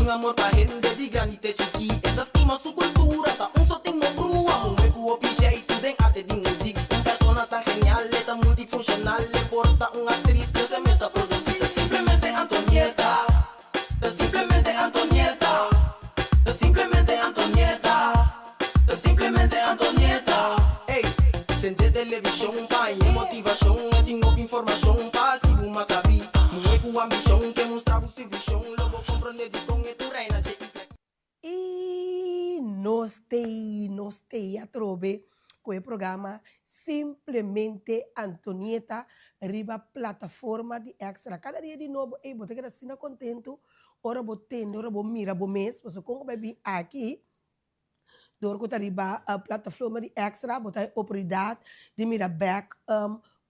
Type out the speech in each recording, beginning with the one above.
Tin amor pa hende di grandi te chikí. E ta stima su kultura, ta un sotin no brua. Muhé ku hopi jeitu den arte di muzik. Un persona tan genial, e ta multifunshonal. E por ta un aktris, pero e mes ta produsí. Ta simplemente Antonieta, ta simplemente Antonieta, ta simplemente Antonieta, ta simplemente Antonieta. Ey, sende televishon pa haña motivashon. E tin hopi informashon pa hasi bo mas sabí. Muhé ku ambishon ke mustra bo su vishon. Lo bo komprondé dikon e tur reina dje isla. I nos t'ei, nos t'ei atrobe ku e programa Simplemente Antonieta riba plataforma di Extra. Kada dia di nobo, ey, bo ta keda asina kontentu ora bo tende, ora bo mira bo mes, pasobra kon ku bai bin aki, dor ku ta riba plataforma di Extra, bo ta e oportunidat di mira bèk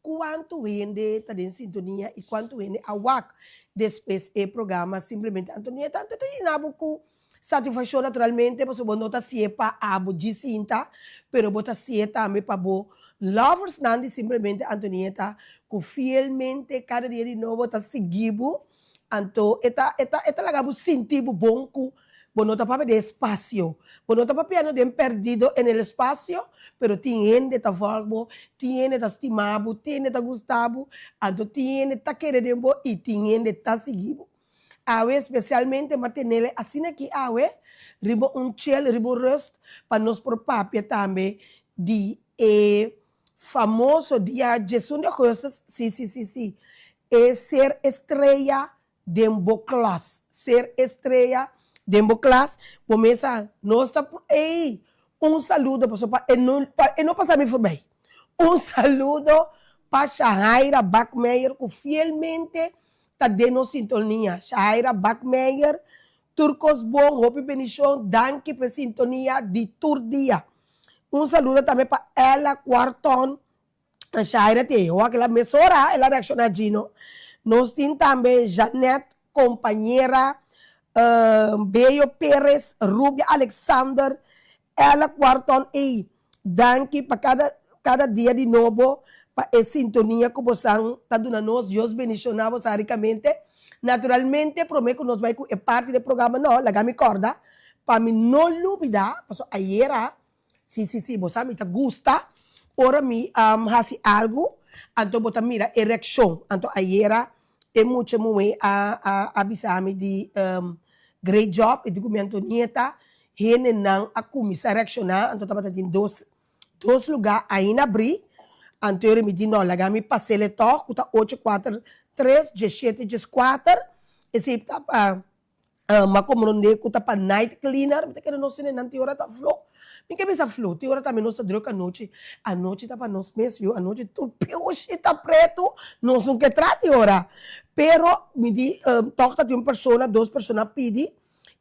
kuantu hende ta den sintonia i kuantu hende a wak despues e programa Simplemente Antonieta. Anto ta yena bo ku Satisfaccion naturalmente pasobra bo no ta hacié pa abo djis sinta, pero bo ta hacié tambe pa bo loversnan di Simplemente Antonieta cu fielmente cada dia di nobo ta sigui bo, anto e ta e ta e ta laga bo sinti bo bon cu bo no ta papia den espacio, bo no ta papiando den perdido en el espacio, pero tin hende ta volg bo, tin hende ta stima bo, tin hende ta gusta bo, anto tin hende ta kere den bo y tin hende ta sigui bo. Awe especialmente m'a tenele asina aki awe riba un chel, riba un rust pa nos por papia tambe di e famoso dia djesun di augustus, si si si si, e ser estrella den bo klas, ser estrella den bo klas, bo mesa nos ta ey un saludo pasobra pa e no pa e no pasa mi forbij, un saludo pa Shahaira Bakmeyer cu fielmente Ta den nos sintonia. Shahaira Bakmeijer, Tur kos bon, hopi bendishon, danki pa e sintonia di tur dia. Un saludo tambe pa Ella Cuarton, Shahaira tin e hoak el a mesora el a reakshoná Gino. Nos tin tambe Jeanette Compañera, Bello Perez, Rubia Alexander, Ella Cuarton ey danki pa cada cada dia di nobo pa e sintonia cu bosan ta duna nos Dios bendiciona bosan ricamente Naturalmente prome cu nos bay cu e parti di e programa no laga mi corda pa mi no lubida pasobra ayera si si si bo sa mi ta gusta ora mi haci algo anto bo ta mira e reaccion anto ayera E mucha muhé a a a bisa mi di great job, e di ku mi Antonieta, hendenan a kuminsá reakshoná, anto tabata tin dos dos lugá ainda abrí, anto mi di no, laga mi pas'el e tòg ku ta ocho kuater tres diesshete dieskuater, esei ta pa M'a komprondé ku ta pa night cleaner, mi ta kere nos tene nan tin ora ta flo. Mi ke bisa flo, tin ora tambe nos ta druk anochi. Anochi ta pa nos mes yu, anochi tur piushi ta pretu, nos no ke traha tin ora. Pero mi di tòg ta tin un persona, dos persona a pidi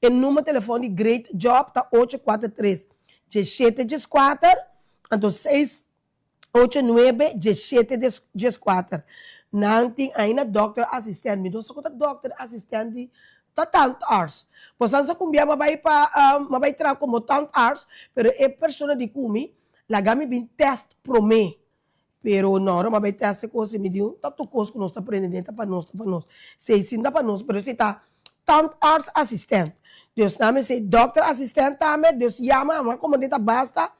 e number telefòn di Great Job ta ocho kuater tres diesshete dieskuater, anto seis Ocho nuebe diesshete dieskuater Nan tin aina dokter asistent. Mi no sa ku ta dokter asistent di ta tandarts. Bosan sa kumbia m'a bai pa m'a bai traha komo tandarts, pero e persona di ku mi laga mi bin tèst promé. Pero no, ora m'a bai tèst e kos i mi di ta tur kos ku nos ta prende den ta pa nos, ta pa nos. Esei si no ta pa nos, pero esei ta tandartsassistent. Dus nan mester dokter asistent tambe, dus yama a komand'é ta basta.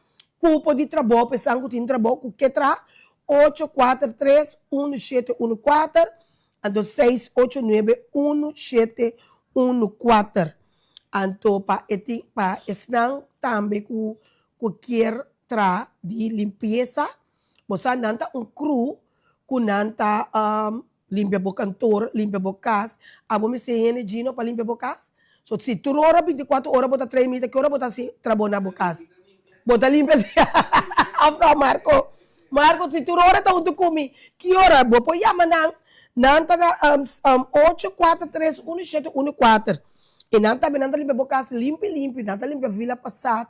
Kupo di trabou pa esnan ku tin trabou ku ke traha, ocho kuater tres unu shete unu kuater, anto seis ocho nuebe unu shete unu kuater. Anto pa e tin pa esnan tambe ku ku kier traha di limpiesa, bo sa nan ta un crew ku nan ta Limpia bo kantor, limpia bo kas. Abo mester hende Gino pa limpia bo kas? So si tur ora bintikuater ora bo ta trae mita ki ora bo ta hasi trabou na bo kas? Bo ta limpia si Of no Marco? Marco si tur ora ta huntu ku mi ki ora bo por yama nan? Nan ta na ocho kuater tres unu shete unu kuater i nan tambe nan ta limpia bo kas limpi limpi nan ta limpia Villa Pasat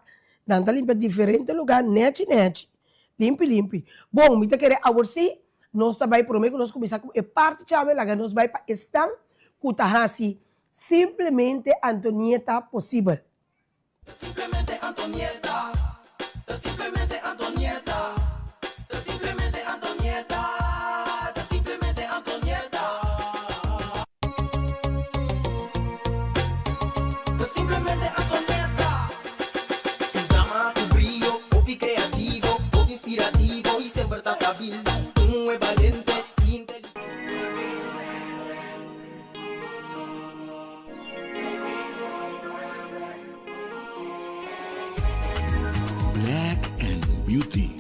nan ta limpia diferente lugar nechi nechi limpi limpi. Bon mi ta kere awor si Nos ta bai promé ku nos kuminsá ku e parti chave laga nos bai pa esnan ku ta hasi Simplemente Antonieta posibel. Ta simplemente Antonieta, ta simplemente Antonieta, ta simplemente Antonieta, ta simplemente Antonieta. Beauty.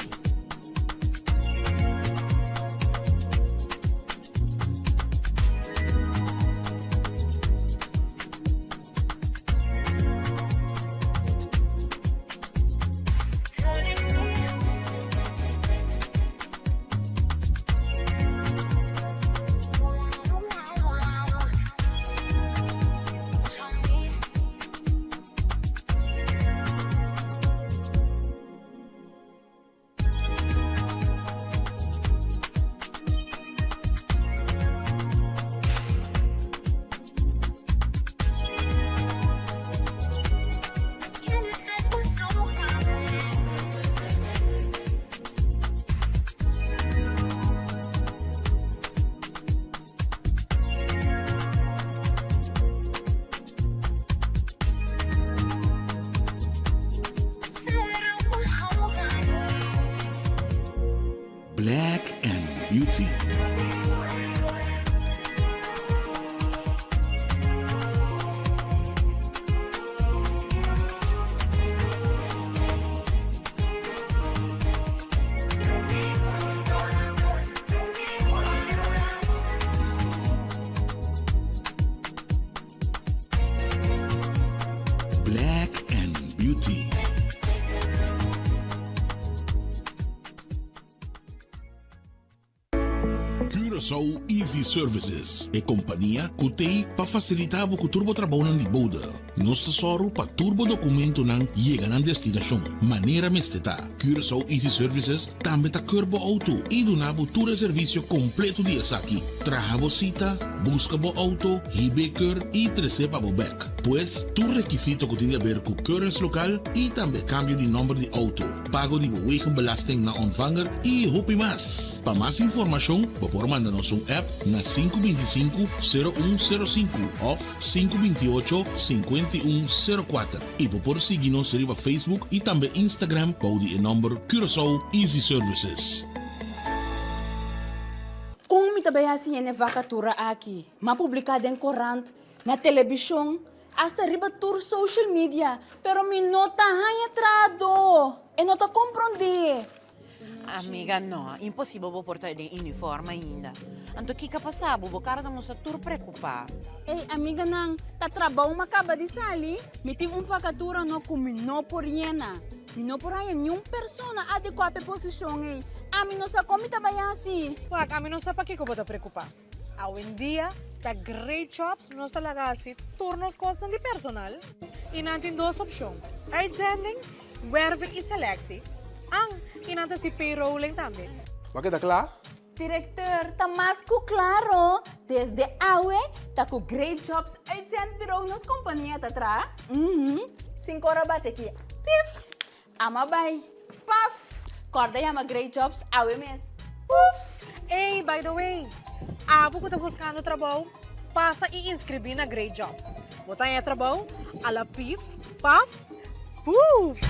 Black and Beauty. Black and Beauty. Curaçao Easy Services, e kompania ku t'ei pa fasilitá bo ku tur bo trabounan di bode. Nos ta sòru pa tur bo dokumentonan yega nan destinashon manera mester ta. Curaçao Easy Services tambe ta keur bo outo i duna bo tur e servisio kompleto di esaki, traha bo sita, buska bo outo, hib'é keur i tres'é pa bo bèk. Pues, tur rekisito ku tin di aber ku keuringslokaal i tambe kambio di nòmber di outo, pago di bo wegenbelasting na ontvanger i hopi mas. Pa mas informashon bo por manda nos un app na 525 0105 òf 528 5104 i bo por sigui nos riba Facebook i tambe Instagram bou di e nòmber Curaçao Easy Services. Kon mi ta bai hasi hende vakatura aki? M'a publiká den korant, na telebishon, hasta riba tur social media, pero mi no ta haña trahadó. E no ta komprondé. Amiga, no, imposibel bo por ta den uniform ainda. Anto kiko a pasa bo? Bo kara ta mustra tur preokupá. Ey, amiganan, ta trabou m'a kaba di sali. Mi tin un vakatura no ku mi no por yena. Mi no por haña niun persona adekuá pa e posishon ei. Ami no sa kon mi ta bai hasi. Wak, ami no sa pakiko bo ta preokupá. Awendia ta Great Jobs nos ta laga hasi tur nos kosnan di personal i nan tin dos opshon, uitzending, werving i selectie, an i nan ta hasi payrolling tambe. Bo a keda kla? Directeur, ta mas ku klaro, desde awe ta ku Great Jobs Uitzendbureau nos kompania ta traha. Uhum, sinku ora bate ki, pif! Ama bai, paf! Kòrda yama Great Jobs awe mes, puf! Ey, by the way, abo ku ta buskando trabou, pasa i inskribí na Great Jobs. Bo ta haña trabou a la pif, paf, puf!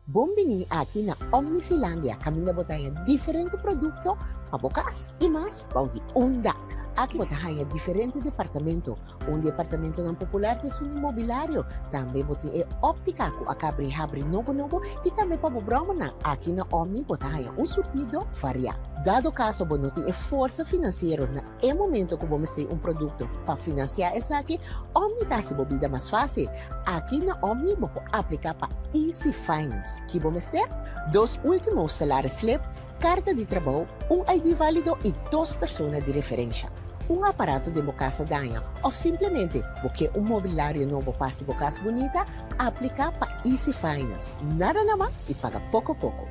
Bon bini aki na Omnifilandia kaminda bo ta haña diferente produkto pa bo kas i mas bou di un dak. Aki bo ta haña diferente departamento. Un di e apartamentonan popular ta esun di mobilario. Tambe bo tin e óptica ku a kabri habri nobo nobo i tambe pa bo bròmernan. Aki na Omni bo ta haña un surtido variá. Dado kaso bo no tin e forsa finansiero na e momento ku bo mester un produkto pa finansiá esaki, Omni ta hasi bo bida mas fásil. Aki na Omni bo por apliká pa Easy Finance. Ki bo mester? Dos último salaris slip, Karta di trabou, un ID válido i dos persona di referensha. Un aparato den bo kas a daña òf simplemente bo ke un mobilario nobo pa hasi bo kas bunita, apliká pa Easy Finance. Nada na man i paga poko poko.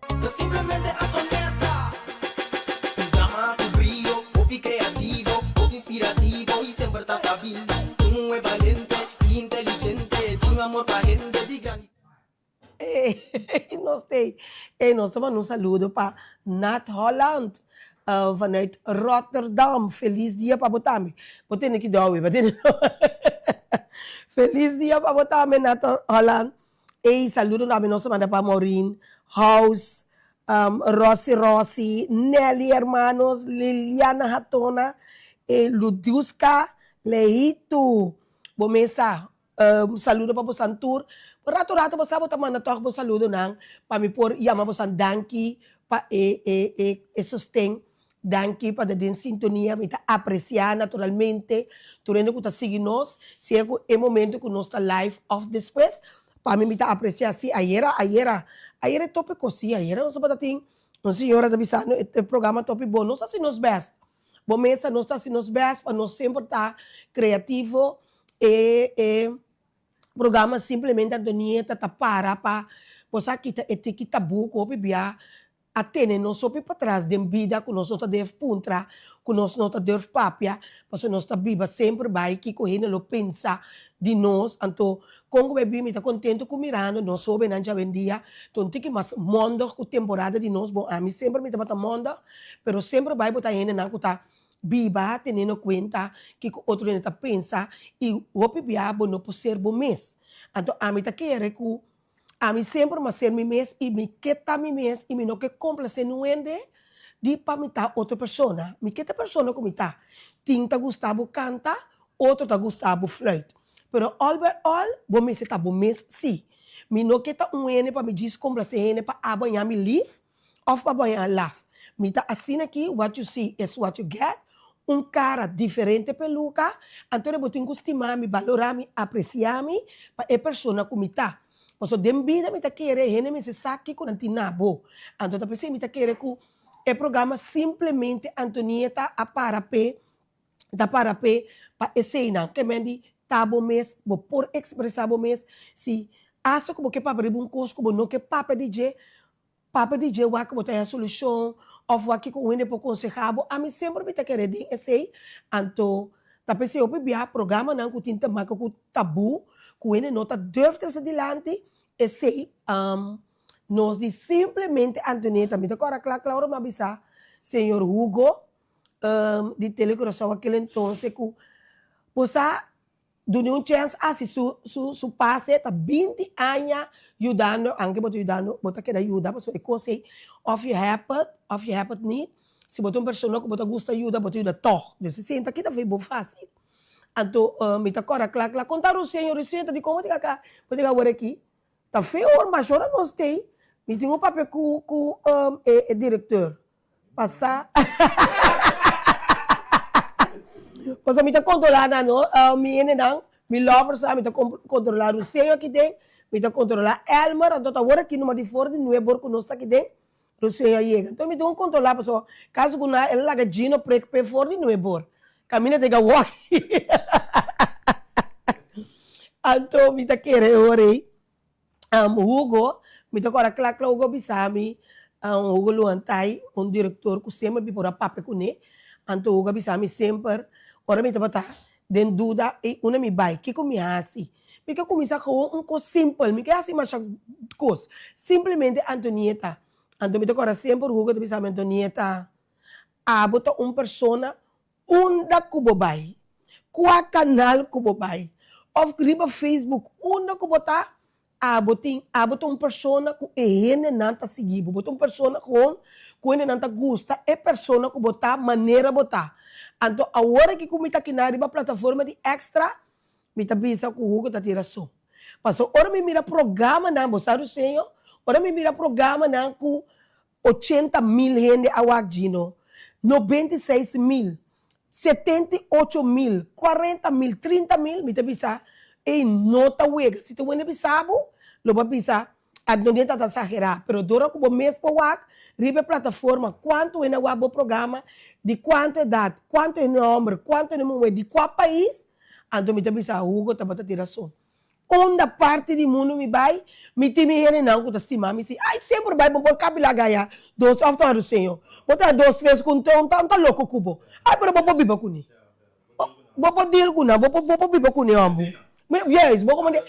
Ta simplemente Antonetta. Un dama ku brio, hopi kreativo, hopi inspirativo i semper ta stabil. Un muhé balente i inteligente, tin amor pa hende di grandi. Ey, nos tey. Ey, nos ta manda un saludo pa Nat Holland vanuit Rotterdam. Feliz dia pa bo tambe. Bo tene ki dòwe, bo tene Feliz dia pa bo tambe, Nat Holland. Ey, saludo tambe nos ta manda pa Maureen House, Rosy Rosy, Nelly Hermanos, Liliana Hatona, Luduska Lehitu. Bo mes sa. Saludo pa bosan tur. Rato rato bo sa bo ta manda tòg bo saludonan pa mi por yama bosan danki pa e e e e sosten, danki pa ta den sintonia. Mi ta apresiá naturalmente tur hende ku ta sigui nos, sea ku e momento ku nos ta live òf despues. Pa mi mi ta apresiá si ayera ayera ayera e tópiko si ayera nos tabata tin un señora ta bisa no e programa topi bon nos ta hasi nos bèst. Bo mesa nos ta hasi nos bèst pa nos semper ta kreativo. E e programa Simplemente Antonieta ta para pa bo sa kita e tiki tabú ku hopi bia a tene nos hopi patras den bida ku nos no ta durf puntra, ku nos no ta durf papia, pasobra nos ta biba semper bai kiko hende lo pensa di nos. Anto kon ku bai bin mi ta kontento ku mirando nos hóbennan djawendia ta un tiki mas mòndig ku temporada di nos. Bon ami semper mi tabata mòndig pero semper bai bo ta hendenan ku ta Biba teniendo kuenta kiko otro hende ta pensa i hopi bia bo no por ser bo mes. Anto ami ta kere ku ami semper mas ser mi mes i mi ke ta mi mes i mi no ke komplase niun hende di pa mi ta otro persona. Mi ke ta e persona ku mi ta. Tin ta gusta bo kanta, otro ta gusta bo fluit. Pero all by all bo mester ta bo mes si. Mi no ke ta un hende pa mi djis komplase hende pa abo a ña mi lif. Of pa bo haña laf. Mi ta asina aki, what you see is what you get, un kara diferente peluka, anto bo tin ku stima mi, balora mi, apresia mi pa e persona ku mi ta. Pasobra den bida mi ta kere hende mester sa kiko nan tin na bo. Anto ta p'esei mi ta kere ku e programa Simplemente Antonieta a para p'e, ta para p'e pa eseinan. Ke men di ta bo mes, bo por ekspresá bo mes, si asta ku bo ke papia riba un kos ku bo no ke papia di dje, Papia di dje wak bo ta haña solushon òf wak kiko un hende por konsehá bo. Ami semper mi ta kere den esei. Anto ta p'esei hopi bia programanan ku tin ta maka ku tabú ku hende no ta durf trese dilanti esei. Nos di simplemente Antonieta mi ta kòrda kla kla ora mi a bisa señor Hugo di Tele Curaçao akel entonces ku bo sa Dune un chèns hasi su su su pase ta binti aña yudando anke bo ta yudando bo ta keda yuda pasobra e kos ei of you help it of you help it nit si bo ta un persona ku bo ta gusta yuda bo ta yuda tòg dus esei ta kita for bo fásil anto mi ta kòrda kla kla konta Ruseño Ruseño ta di kon bo tin aka bo tin awor aki ta fe or masha ora nos tei mi tin un papia ku ku e direkteur Pasa. Pasobra mi ta kontrolá nan no, mi hendenan, mi loversnan, mi ta kontrolá Ruseo aki den, mi ta kontrolá Elmer, anto ta awor aki numa di for di nuebe or ku nos ta aki den, Ruseo a yega. Anto mi tin ku kontrolá pasobra kaso ku nan el a laga Gino prek p'e for di nuebe or, kaminda ta e gawòki. Anto mi ta kere e ora ei. Hugo, mi ta kòrda kla kla Hugo a bisa mi, Hugo Luantay, un direktor ku semper mi por a papia kuné, anto Hugo a bisa mi semper, ora mi tabata den duda, ey unda mi bai, kiko mi hasi? Mi ke kuminsá gewoon un kos simpel, mi ke hasi masha kos, simplemente Antonieta, anto mi ta kòrda semper Hugo ta bisa mi, Antonieta, abo ta un persona Unda ku bo bai, kua kanal ku bo bai, òf riba Facebook, unda ku bo ta, abo tin, abo ta un persona ku e hendenan ta sigui bo. Bo ta un persona gewoon ku hendenan ta gusta e persona ku bo ta, manera bo ta. Anto awor aki ku mi ta kiná riba plataforma di Extra, mi ta bisa ku Hugo ta tin rason. Pasobra ora mi mira programanan, bo sa Ruseño, ora mi mira programanan ku 80.000 hende a wak Gino, 96.000, 78.000, 40.000, 30.000, mi ta bisa, ey no ta wega. Si ta wende bisa bo, lo bo a bisa, Adnodien ta ta exagera, pero dor cu bo mes por wak riba e plataforma cuanto hende a wak bo programa, di cuanto edad, cuanto hende homber, cuanto hende muher, di cua pais, anto mi ta bisa Hugo tabata tin razon. Unda parti di mundu mi bai, mi tin mi hendenan ku ta stima mi si, Ai, semper bai bo por kapila gaya dos òf ta Ruseño. Bo ta dos tres ku un ta un ta loko ku bo. Ai, pero bo por biba kuné. Bo por deal ku nan, bo por bo por biba kuné òmbu. Juist, bo komo di,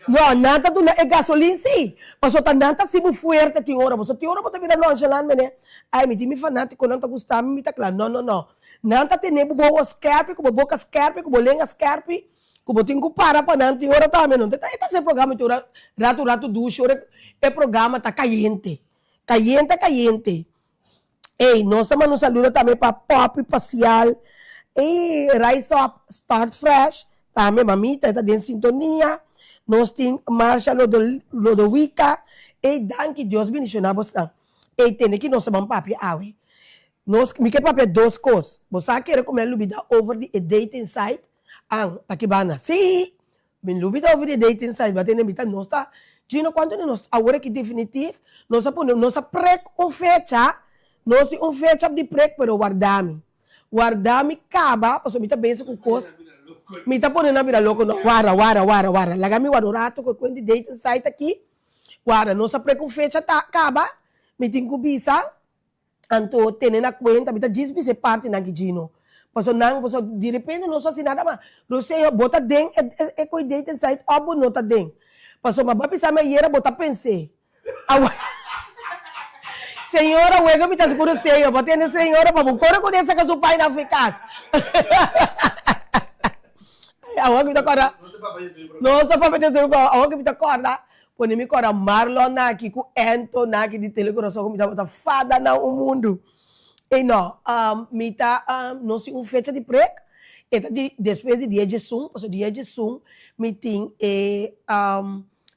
no, nan ta duna e gasolin si, pasobra ta nan ta hasi bo fuerte tin ora, pasobra tin ora bo ta bira nonchalant mene, ai, mi tin mi fanatikonan ta gusta mi, mi ta kla. No, no, no. Nan ta tene bo bobo skèrpi, ku bo boka skèrpi, ku bo lenga skèrpi. Ku bo tin ku para pa nan tin ora tambe no ta e ta hasi programa tin ora ratu ratu dushi ora e programa ta kayente kayente kayente ey nos ta manda un saludo tambe pa Poppy Pasial ey Rise Up Start Fresh. Tambe mamita e ta den sintonia. Nos tin Marsha Lodowica. Ey danki Dios bendiciona bosnan. Ey tende ki nos ta ban papia awe. Nos mi ke papia dos kos. Bo sa kere ku mi a lubida over di e dating site? An, ta ki banda? Sí! Mi lubida over di e dating site, bo a tende mi ta nos ta Gino kuantu di nos awor aki definitif nos a pone nos a prek un fecha, nos tin un fecha di prek pero warda mi. Warda mi kaba pasobra mi ta bezig ku kos mi ta pone nan bira loko no warda warda warda warda laga mi warda un rato ku e kuent di dating site aki warda nos a prek un fecha ta kaba mi tin ku bisa Anto tene na kuenta, mi ta djis bisa e partinan ki Gino. Paso nan, paso direpente no sa hasi nada mas. Roselio, bo ta den e e koe dating site of bo no ta den? Pasobra bo a bisa mi ayera bo ta pens'é. Awe Señora, wega mi ta hasi ku Roselio, bo tende señora pa bo kore kuné saka su paina afu e kas. Awor mi ta kòrda, nos ta papia di su awor ku mi ta kòrda Pone mi kora Marlon aki ku Anton aki di Tele Corazon ku mi tabata fada nan un mundu. Ey no, mi ta nos tin un fecha di prek, e ta di despues di dia djesun, pasobra dia djesun mi tin e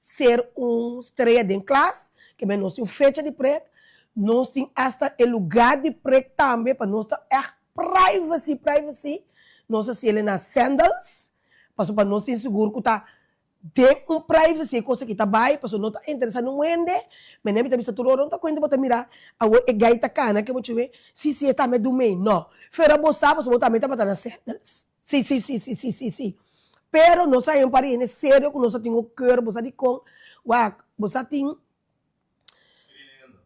ser un strea den klas, ke men nos tin un fecha di prek, nos tin asta e lugar di prek tambe pa nos ta ègt privacy privacy, nos a hasiel na Sandals, pasobra pa nos tin sigur ku ta Den un privacy e cosa aki ta bay pasobra no ta interesa nun hende, mene mi ta bisa tur ora no ta cuenta bo ta mira awor e guy ta cana ke bo cheve si si e tambe du mey no fera bo sa pasobra bo tambe tabata na sandals si si si si si si si pero nos a hay un par di hende serio cu nos a tin un keur bo sa dicon wak bo sa tin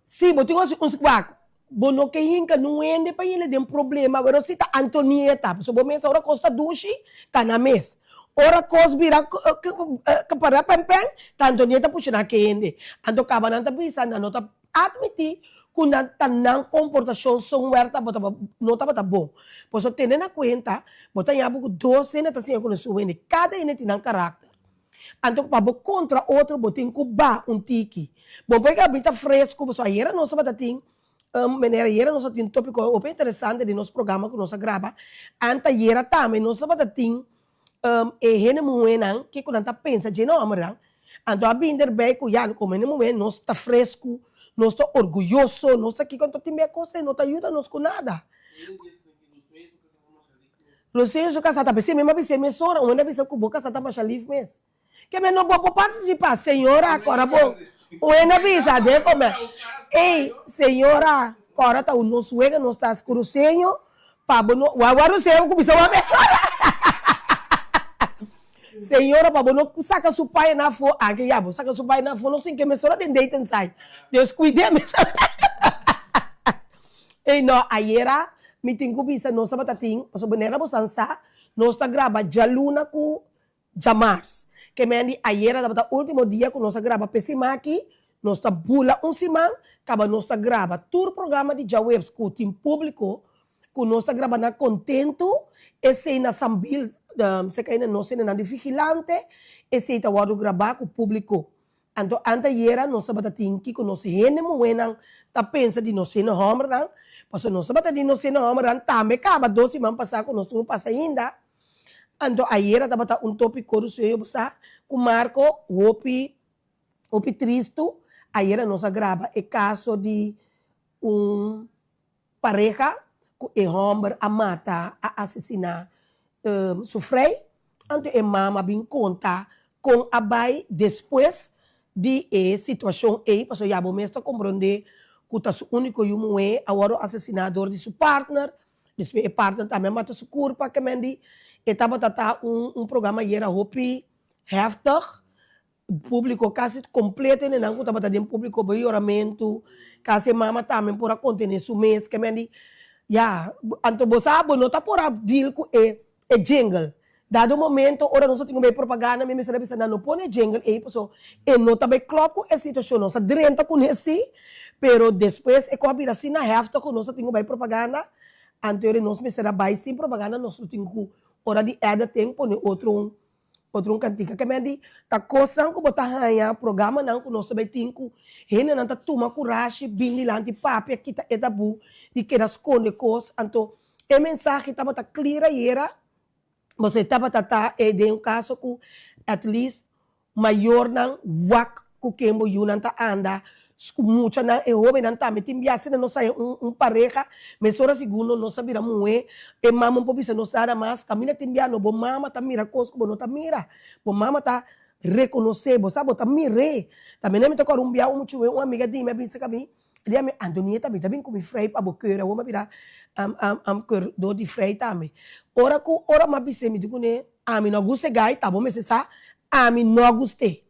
Si, bo tin ku hasi un skwak. Bo no ke hinka nun hende pa yele den problema, pero si ta Antonieta, pasobra bo mes ora kos ta dushi, ta na mes. Ora kos bira para pènpèn, ta Antonieta pusha na ke hende. Anto kaba nan ta bisa, nan no ta atmití ku nan ta nan komportashon somewhere tabata no tabata bon. Pasobra tene na kuenta, bo ta yabu ku dos hende ta siña konosé un hende, kada hende tin nan karakter. Anto pa bo kontra otro bo tin ku ba un tiki. Bo por a bita fresku pasobra ayera nos tabata tin meneer ayera nos a tin topiko hopi interesante den nos programa ku nos a graba. Antayera tambe nos tabata tin e hende muhénan kiko nan ta pensa dje nòmbernan. Anto a bini derbei ku ya komo hende muhé nos ta fresku, nos ta orguyoso, nos ta kiko anto tin bia kos ei no ta yuda nos ku nada. Lucia su kasá ta bis'é mi, mi a bis'é mesora, un hende a bisa ku bo kasá ta masha lif mes. Ke men no bo por partisipá, señora, kòrda bon. Un hende a bisa, den kome, Ey, señora, kòrda ta un nos wega nos ta hasi ku Ruseño, pa bo no, wak wak Ruseño ku bisa wak mesora. Señora, pa bo no saka su paña afó, anke ya bo saka su paña afó, nos tin ke mesora den dating site. Deskuid'é mesora. Ey no, ayera mi tin cu bisa nos tabata tin, pasobra manera bo san sa, nos ta graba djaluna cu djamars. Ke men di ayera tabata ultimo dia cu nos a graba p'e siman aki, nos ta bula un siman, caba nos ta graba tur programa di djaweps cu tin publico, cu nos ta graba nan contento, esey na Sambil, seca ey na nos hendenan di vigilante, esey ta wordo graba cu publico. Anto antayera nos tabata tin kiko nos hende muhénan ta pensa di nos hende hòmbernan, pasobra nos tabata di nos hende hòmbernan tambe kaba dos siman pasá ku nos tin ku pasa ainda. Anto ayera tabata un tópiko di sueño pasá ku Marco hopi hopi tristu. Ayera nos a graba e kaso di un Pareha ku e hòmber a mata a asesiná su frei, anto e mama bin konta kon a bai despues di e situashon ei, pasobra ya bo mes ta komprondé ku ta su úniko yu muhé a wòrdu asesiná dor di su partner, despues e partner tambe a mata su kurpa, ke men di e tabata ta un programa ayera hopi hèftig. Públiko kasi kompleto hendenan ku tabata den públiko bo yoramentu, kasi e mama tambe por a kontené su mes, ke men di, ya, anto bo sa bo no ta por a deal ku e e jingle. Dado momento ora nos a tin ku bai propaganda mi mester a bisa nan no pone e jingle ei paso e no ta bai klòp ku e situashon, nos a drenta kuné sí, pero despues e kos a bira asina heftig ku nos a tin ku bai propaganda, anto ora nos mester a bai sin propaganda nos lo tin ku ora di editing pone otro un Otro un kantika ke men di ta kosnan ku bo ta haña, programanan ku nos ta bai tin ku hendenan ta tuma kurashi bin dilanti papia kita e tabú di keda skonde kos. Anto e mensahe tabata klir ayera. Boso e tabata ta e den un kaso ku at least mayornan wak ku ken bo yunan ta anda, ku muchanan, e hobennan tambe tin bia asina nos haya un un pareha, mesora segundo nos a bira muhé, e mama por bisa nos nada mas, kaminda tin bia no bo mama ta mira kos ku bo no ta mira, bo mama ta rekonosé, bo sa bo ta mir'é. Tambe mi ta kòrda un bia un mucha muhé, un amiga di mi a bisa ku mi, Di ami, Antonieta, mi ta bin ku mi frei pa bo keur awor mi a bira keur dor di frei tambe. Ora ku ora mi a bis'é mi di kuné, ami no a gusta e gai, ta bo mester sa, ami no a gust'é.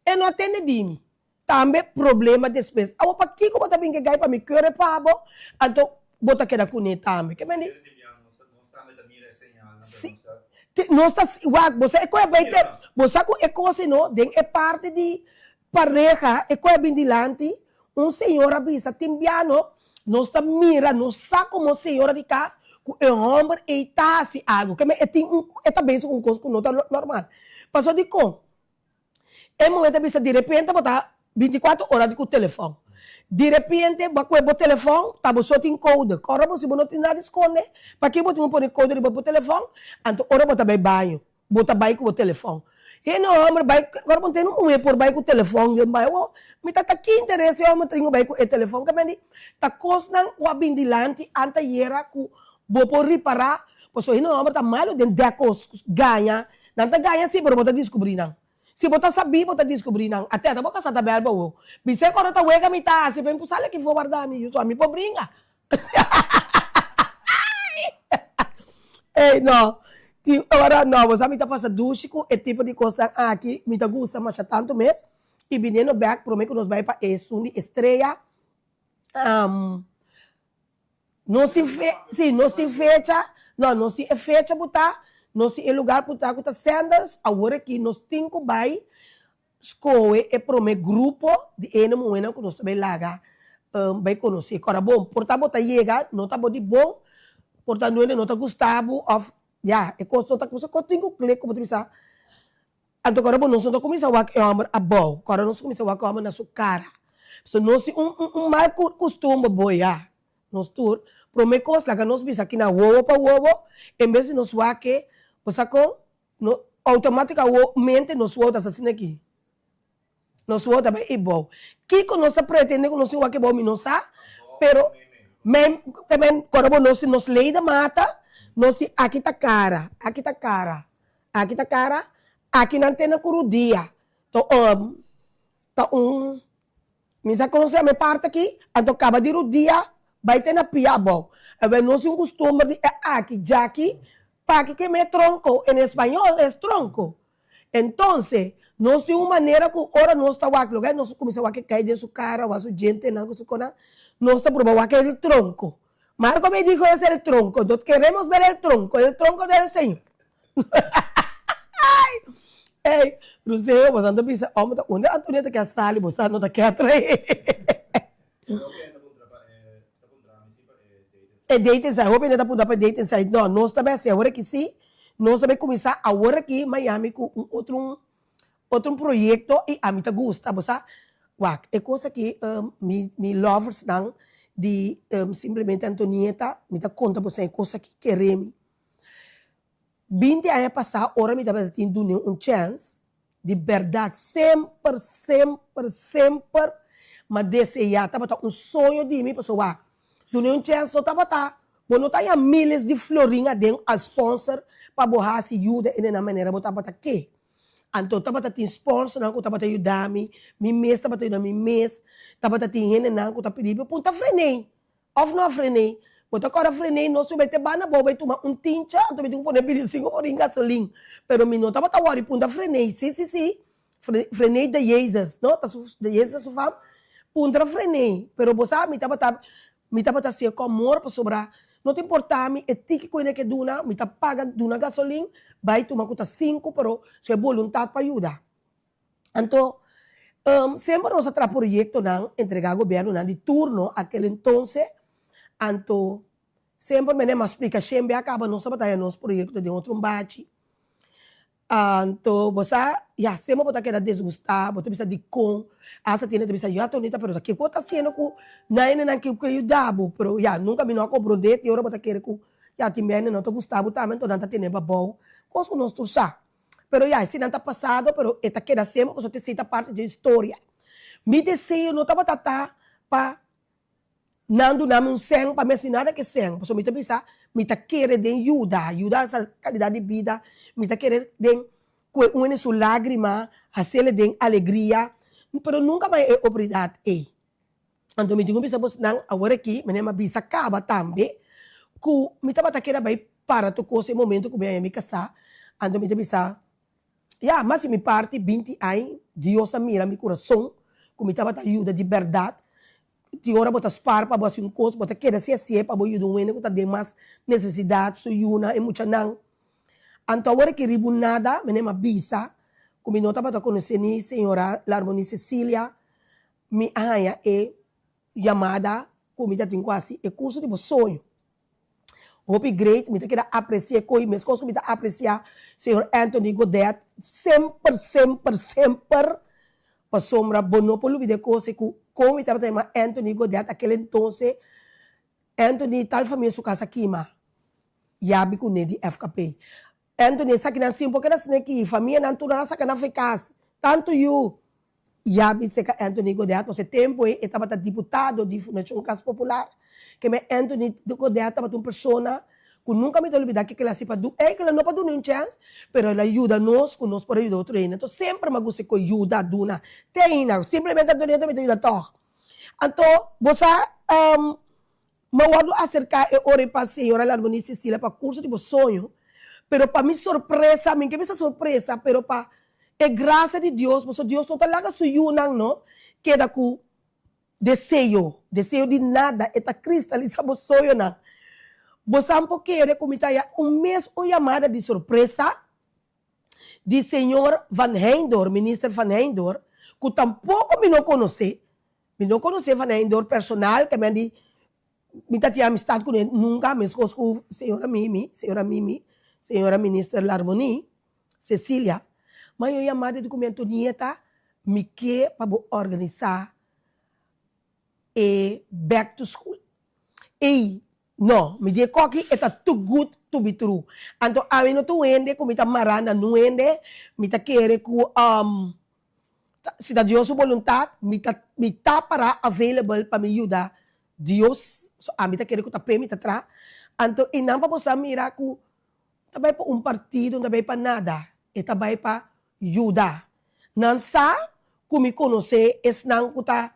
E no a tende di mi. Tambe problema despues. Awor pakiko bo ta bin ku e gai pa mi keur e pa bo, anto bo ta keda kuné tambe. Ke mende? Si. Nos ta wak, bo sa e koe a bai te, bo sa ku e kos ei no, den e parti di Pareha e koe a bin dilanti, un señora a bisa, Tin biano, nos ta mira, nos sa komo señora di kas ku e hòmber ei ta hasi algu. Ke men e tin un, e ta bezig ku un kos ku no ta normal. Pasobra dikon? E muhé ta bisa, Direpente bo ta bintikuater ora di ku telefòn. Direpente bo a kohe bo telefòn, ta bo so tin kode. Kòrda bo si bo no tin nada di skonde, pakiko bo tin ku pone kode riba bo telefòn? Anto ora bo ta bai baño, Bo ta bai ku bo telefòn. Hende hòmber bai, ora bo tene un muhé por bai ku telefòn den bai, oh, mi ta ta ki interes e hòmber tin ku bai ku e telefòn? Ke mende ta kosnan ku a bin dilanti antayera ku bo por ripará, pasobra hende hòmber ta malu den dèk kos, gaña. Nan ta gaña sí, pero bo ta diskubrí nan. Si bo ta sabí, bo ta diskubrí nan. Atè ta bo kasá ta bèl bo awor. Bis'é ku ora ta wega mi ta hasi, pa mi por sali aki for warda mi yu, so ami por bringa. Ey no, tin ora no, bo sa mi ta pasa dushi ku e tipo di kosnan aki, mi ta gusta masha tantu mes, i biniendo bek prome ku nos bai pa esun di Estrella, nos tin fe, si nos tin fecha, no nos tin e fecha ku ta, nos tin e lugar ku ta ku ta Sandals, awor aki nos tin ku bai Skohe e promé grupo di ene muhénan ku nos ta bai laga bai konosé. Kòrda bon, por ta bo ta yega, no ta bo di bon, por ta nuende no ta gusta bo òf ya, e kos no ta kusa ku tin ku klik ku bo ta bisa. Anto kòrda bon, nos no ta kuminsá wak e hòmber abou, kòrda nos ta kuminsá wak e hòmber na su kara. Pasobra nos tin un un mal kustumber bo ya, nos tur. Promé kos laga nos bisa kina wowo pa wowo, en bes di nos wak e, bo sa kon? No automaticamente nos wou ta asina aki. Nos wou ta bai ebou. Kiko nos ta pretende ku nos tin wak ebou mi no sa, pero men men kòrda bo nos tin nos lei de mata, nos tin aki ta kara, aki ta kara, aki ta kara, aki nan tene ku rudia. Ta ta un Mi sa konosé mi parti aki, anto kaba di rudia bai te na pia abou. Awel nos tin un kustumber di e aki, djaki, paki ku e me tronko, en español es tronco. Entonces, nos tin un manera ku ora nos ta wak loke nos kuminsá wak e kai den su kara, wak su djentenan ku su konan, nos ta proba wak el tronko. Marco me dijo es el tronco, entonces queremos ver el tronco, el tronco del señor. Ey, Ruseo, boso ta bisa, ome ta unda Antonieta ke a sali, boso no ta ke a trae. E dating site, hopi hende ta puntra pa e dating site. No, nos ta bai hasi awor aki sí, nos ta bai kuminsá awor aki Miami ku un otro otro proyekto i ami ta gusta, bo sa, wak, e kos aki mi mi loversnan di simplemente Antonieta, mi ta konta boso e kos aki, kere mi. 20 aña pasá ora mi tabata tin dun'é un chèns, di bèrdat semper, semper, semper m'a deseá, tabata un soño di mi pasobra wak, dun'é un chèns no tabata, bo no ta haña miles di florin aden al sponsor pa bo hasi yuda e nan manera bo tabata ke. Anto tabata tin sponsornan ku tabata yuda mi, mi mes tabata yuda mi mes, tabata tin hendenan ku ta pidi mi punta fren'é. Of no fren'é. Bo ta kòrda fren'é, nos su bai te banda bou bai tuma un tincha, anto mi tin ku pone 25 orin gasolin. Pero mi no tabata wòri punta fren'é. Sí, sí, sí. Fren'é de Jezus, no? Ta su, de Jezus ta su fam. Puntra fren'é. Pero bo sa, mi tabata, mi tabata hasié ku amor pasobra no ta importá mi e tiki ku hende ke duna, mi ta paga duna gasolin, bai tuma ku ta sinku, pero su e boluntat pa yuda. Anto, semper nos a traha proyectonan entrega gobiernonan di turno aquel entonces, anto semper mene mas splica shembe a caba nos tabata haña nos proyecto den otro bachi. Anto bo sa, ya, semper bo ta keda disgusta, bo ta bisa dicon, hasta tiene ta bisa ya Tonita pero ta kico bo ta haciendo cu nan hendenan ke yuda bo, pero ya nunca mi no a comprende te ora bo ta kere cu. Ya tin bende no ta gusta bo tambe, anto nan ta tene bo abou. Kos ku nos tur sa. Pero ya, esei nan ta pasado, pero e ta keda semper pasobra esei ta parti dje historia. Mi deseo no tabata ta pa nan duna mi un sèn pa mi hasi nada ku e sèn, pasobra mi ta bisa mi ta kere den yuda, yuda alsa kalidat di bida, mi ta kere den ku e un hende su lágrima hasiel den alegria, pero nunka bai e oportunidat ei. Anto mi tin ku bisa bosnan awor aki, mi a bisa kaba tambe ku mi tabata kere bai para tur kos e momento ku mi a haña mi kasá, anto mi ta bisa, ya, mas di mi parti binti aña Dios a mira mi kurason ku mi tabata yuda di bèrdat, tin ora bo ta spar pa bo hasi un kos, bo ta keda si hasié pa bo yuda un hende ku ta den mas nesesidat, su yunan, e muchanan. Anto awor aki riba un nada mi a bisa ku mi no tabata konosé ni señora Larmonie Cecilia, Mi a haña e yamada ku mi ta tin ku hasi e kurso di bo soño. Hopi great, mi ta keda apresiá ko'i meskos ku mi ta apresiá señor Anthony Godet semper, semper, semper, pasobra bo no por lubida e kos ei ku kon mi tabata yama Anthony Godet akel entonces, Anthony tal famia su kas a kima, yabi kuné di FKP. Anthony esakinan sin por keda sneki, famianan tur nan a saka nan for e kas, tantu yu. Ya bisa ka Anthony Godet, pasobra e tempu ei e tabata diputado di Fundashon Kas Popular. Keme Anthony Godet tabata un persona ku nunka mi ta lubida kiko el a hasi pa du, ei kila no pa duna un chèns, pero el a yuda nos ku nos por a yuda otro hende. Anto semper mi a gusta ku yuda, duna. Te ainda, simplemente Anthony mi ta yuda tòg. Anto bo sa Mi a wòrdu aserká e ora ei pa señora Larmonie Cecilia pa kurso di bo soño, pero pa mi sorpresa, mi ke bisa sorpresa, pero pa e grasia di Dios, pasobra Dios no ta laga su yunan no keda ku deseo, deseo di nada, e ta kristalisá bo soñonan. Bo sa por kere ku mi ta haya un mes un yamada di sorpresa di señor Van Heindor, minister Van Heindor, ku tampoko mi no konosé, Mi no konosé Van Heindor personal, ke men di mi ta tin amistad kuné nunka, meskos ku señora Mimi, señora Mimi, señora minister Larmonie, Cecilia. Ma yo yama di ku mi Antonieta, mi ke pa bo organisá e back to school. Ey, no, mi di e koki e ta too good to be true. Anto ami no ta un hende ku mi ta mará na nun hende, mi ta kere ku Si ta Dios su boluntad, mi ta mi ta para available pa mi yuda Dios, so ami ta kere ku ta p'e mi ta traha. Anto einan pa bo sa mira ku ta bai pa un partido, no ta bai pa nada, e ta bai pa yuda. Nan sa ku mi konosé esnan ku ta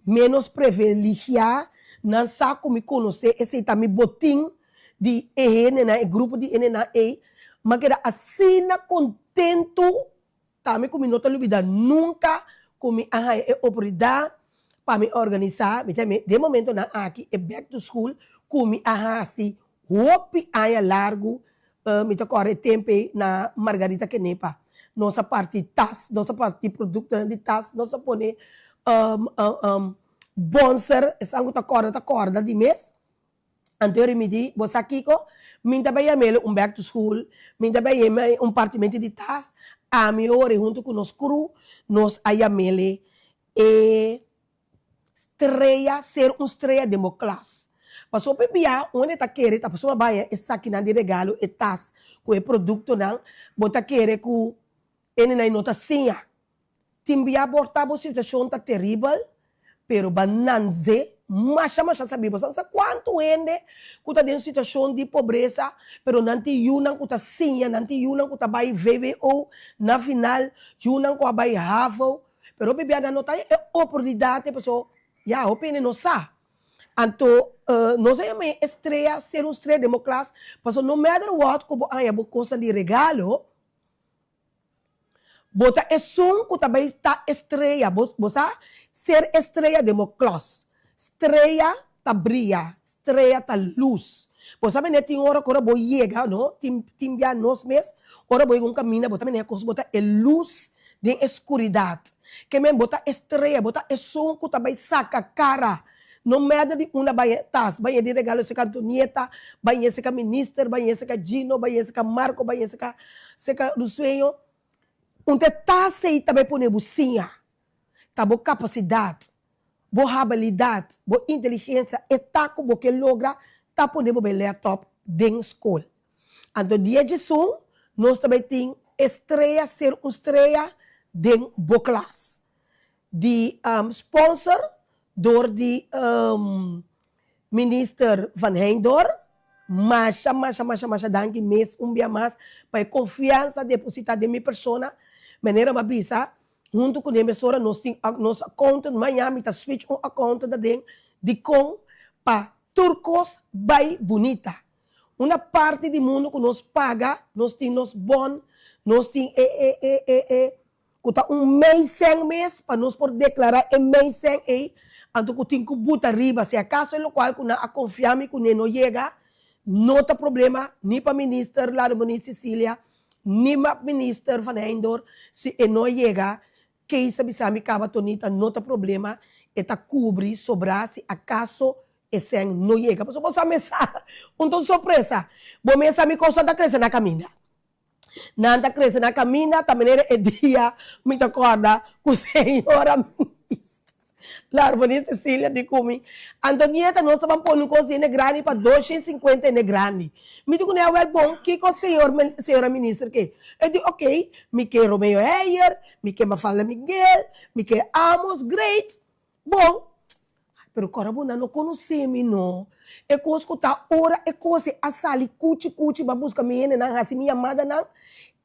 ménos preveligiá, nan sa ku mi konosé esei ta mi botin di e hendenan, e grupo di hendenan ei. Mi a keda asina kontentu Tambe ku mi no ta lubidá nunka ku mi a haña e oportunidat pa mi organisá, mi ta den momentonan aki e back to school ku mi a hasi hopi aña largu, mi ta kòrda e tempu ei na Margarita Kenepa. Nos a parti tas, nos a parti produktonan di tas, nos a pone bonser, esnan ku ta kòrda ta kòrda di mes. Anto e rimiti, Bo sa kiko? Mi ta bai yam'el un back to school, mi ta bai yam'el un partimento di tas. Ami ora i hunto ku nos crew nos a yam'el e strea, ser un strea den bo klas. Pasobra hopi bia un hende ta kere ta pasobra a baña esakinan di regalo, e tas ku e produktonan, bo ta kere ku hendenan no ta siña. Tin bia por ta bo situacion ta teribel, pero ba nanze masha masha sabi. Bo sa cuantu hende cu ta den situacion di pobresa, pero nan tin yunan cu ta siña, nan tin yunan cu ta bay vwo na final, yunan cu a bay havo, pero hopi bia nan no ta e oportunidad pasobra ya hopi hende no sa. Anto nos a yama e strea ser un strea den bo klas, pasobra no matter what cu bo haña bo cosnan di regalo, Bo ta esun ku ta bai ta estreya. Bo, bo sa ser estreya den bo klas. Streya ta bria, streya ta lus. Bo sa mene tin ora ku ora bo yega, no, tin, tin bia nos mes, ora bo yega un kaminda bo ta mene kos bo ta e lus den e skuridat. Ke men bo ta estreya, bo ta esun ku ta bai saka kara. No matter di unda bai e tas, bai e di regalo seka Antonieta, bai e seka minister, bai e seka Gino, bai e seka Marco, bai e seka seka Rusueño. Un ta e tas ei ta bai pone bo siña, ta bo kapasidat, bo habilidat, bo inteligensia, e ta ku bo ke logra ta pone bo bai lètòp. den skol. Anto dia djesun nos ta bai tin e strea ser un strea den bo klas. Di sponsor dor di Minister Van Heindor, masha masha masha masha danki mes un bia mas pa e konfiansa deposita den mi persona. Manera mi a bisa, huntu ku den mesora nos tin nos accountant, maña mi ta switch un accountant aden dikon pa tur kos bai bunita. Una parti di mundu ku nos paga, nos tin nos bon, nos tin e e e e e ku ta un mei sèn mes pa nos por deklará e mei sèn ei, anto ku tin ku buta riba. Si akaso e lokual ku nan a konfiá mi kuné no yega, no ta problema ni pa Minister Larmonie Cecilia ni pa Minister Van Heijndor si e no yega, Kees a bisa mi kaba Tonita no ta problema, e ta kubri sobrá si akaso e sèn no yega. Pasobra bo sa mes sa un ta un sorpresa. Bo mes sa mi kos nan ta krese na kaminda. Nan ta krese na kaminda ta manera e dia mi ta kòrda ku señora minister Larmonie Cecilia di ku mi, Antonieta nos ta ban pone un kos di hende grandi pa 250 hende grandi. Mi di ku nan awèl bon kiko señor señora minister ke? E di ok mi ke Romeo Heyer, mi ke Mafalda Miguel, mi ke Amos, great! Bon, pero kòrda bo nan no konosé mi no. E kos ku ta ora e kos ei a sali kuchi kuchi bo a buska mi hendenan hasi mi yamadanan,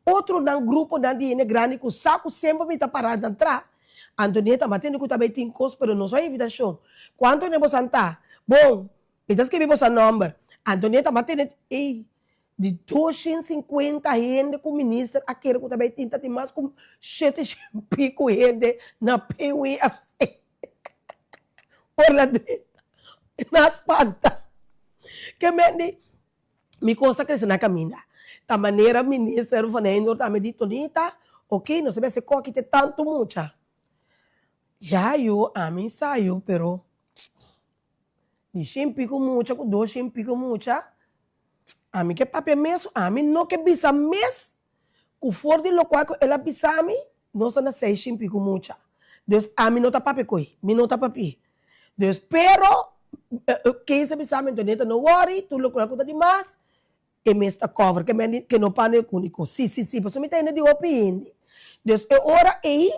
otronan gruponan di hende grandi ku sa ku semper mi ta pará nan tras. Antonieta, mi a tende ku ta bai tin kos pero no so a invitashon. Kuantu hende bosan ta? Bon, mi ta skibi bosan nòmber. Antonieta, mi a tende, ey, Di 250 hende ku minister a kere ku ta bai tin ta tin mas ku 700 piku hende na PWFC. Por la drenta nan a spanta. Ke men di mi kos ta krese na kaminda. Ta manera minister Van Heijndor tambe di Tonita, ok nos ta bai hasi koki te tantu mucha. Ya yu ami sa yu pero Di shen pico mucha cu dos shen pico mucha, ami ke papia mes, ami no ke bisa mes cu for di locual cu el a bisa mi, nos ta na seis shen pico mucha. Dus ami no ta papia cu e, mi no ta papia. Dus pero, Kees a bisa mi, Antonieta no worry, tur locual cu ta di mas, e mes ta cover, ke men di ke no pane unico. Si, si, si, pasobra mi ta hende di hopi hende. Dus e ora ei,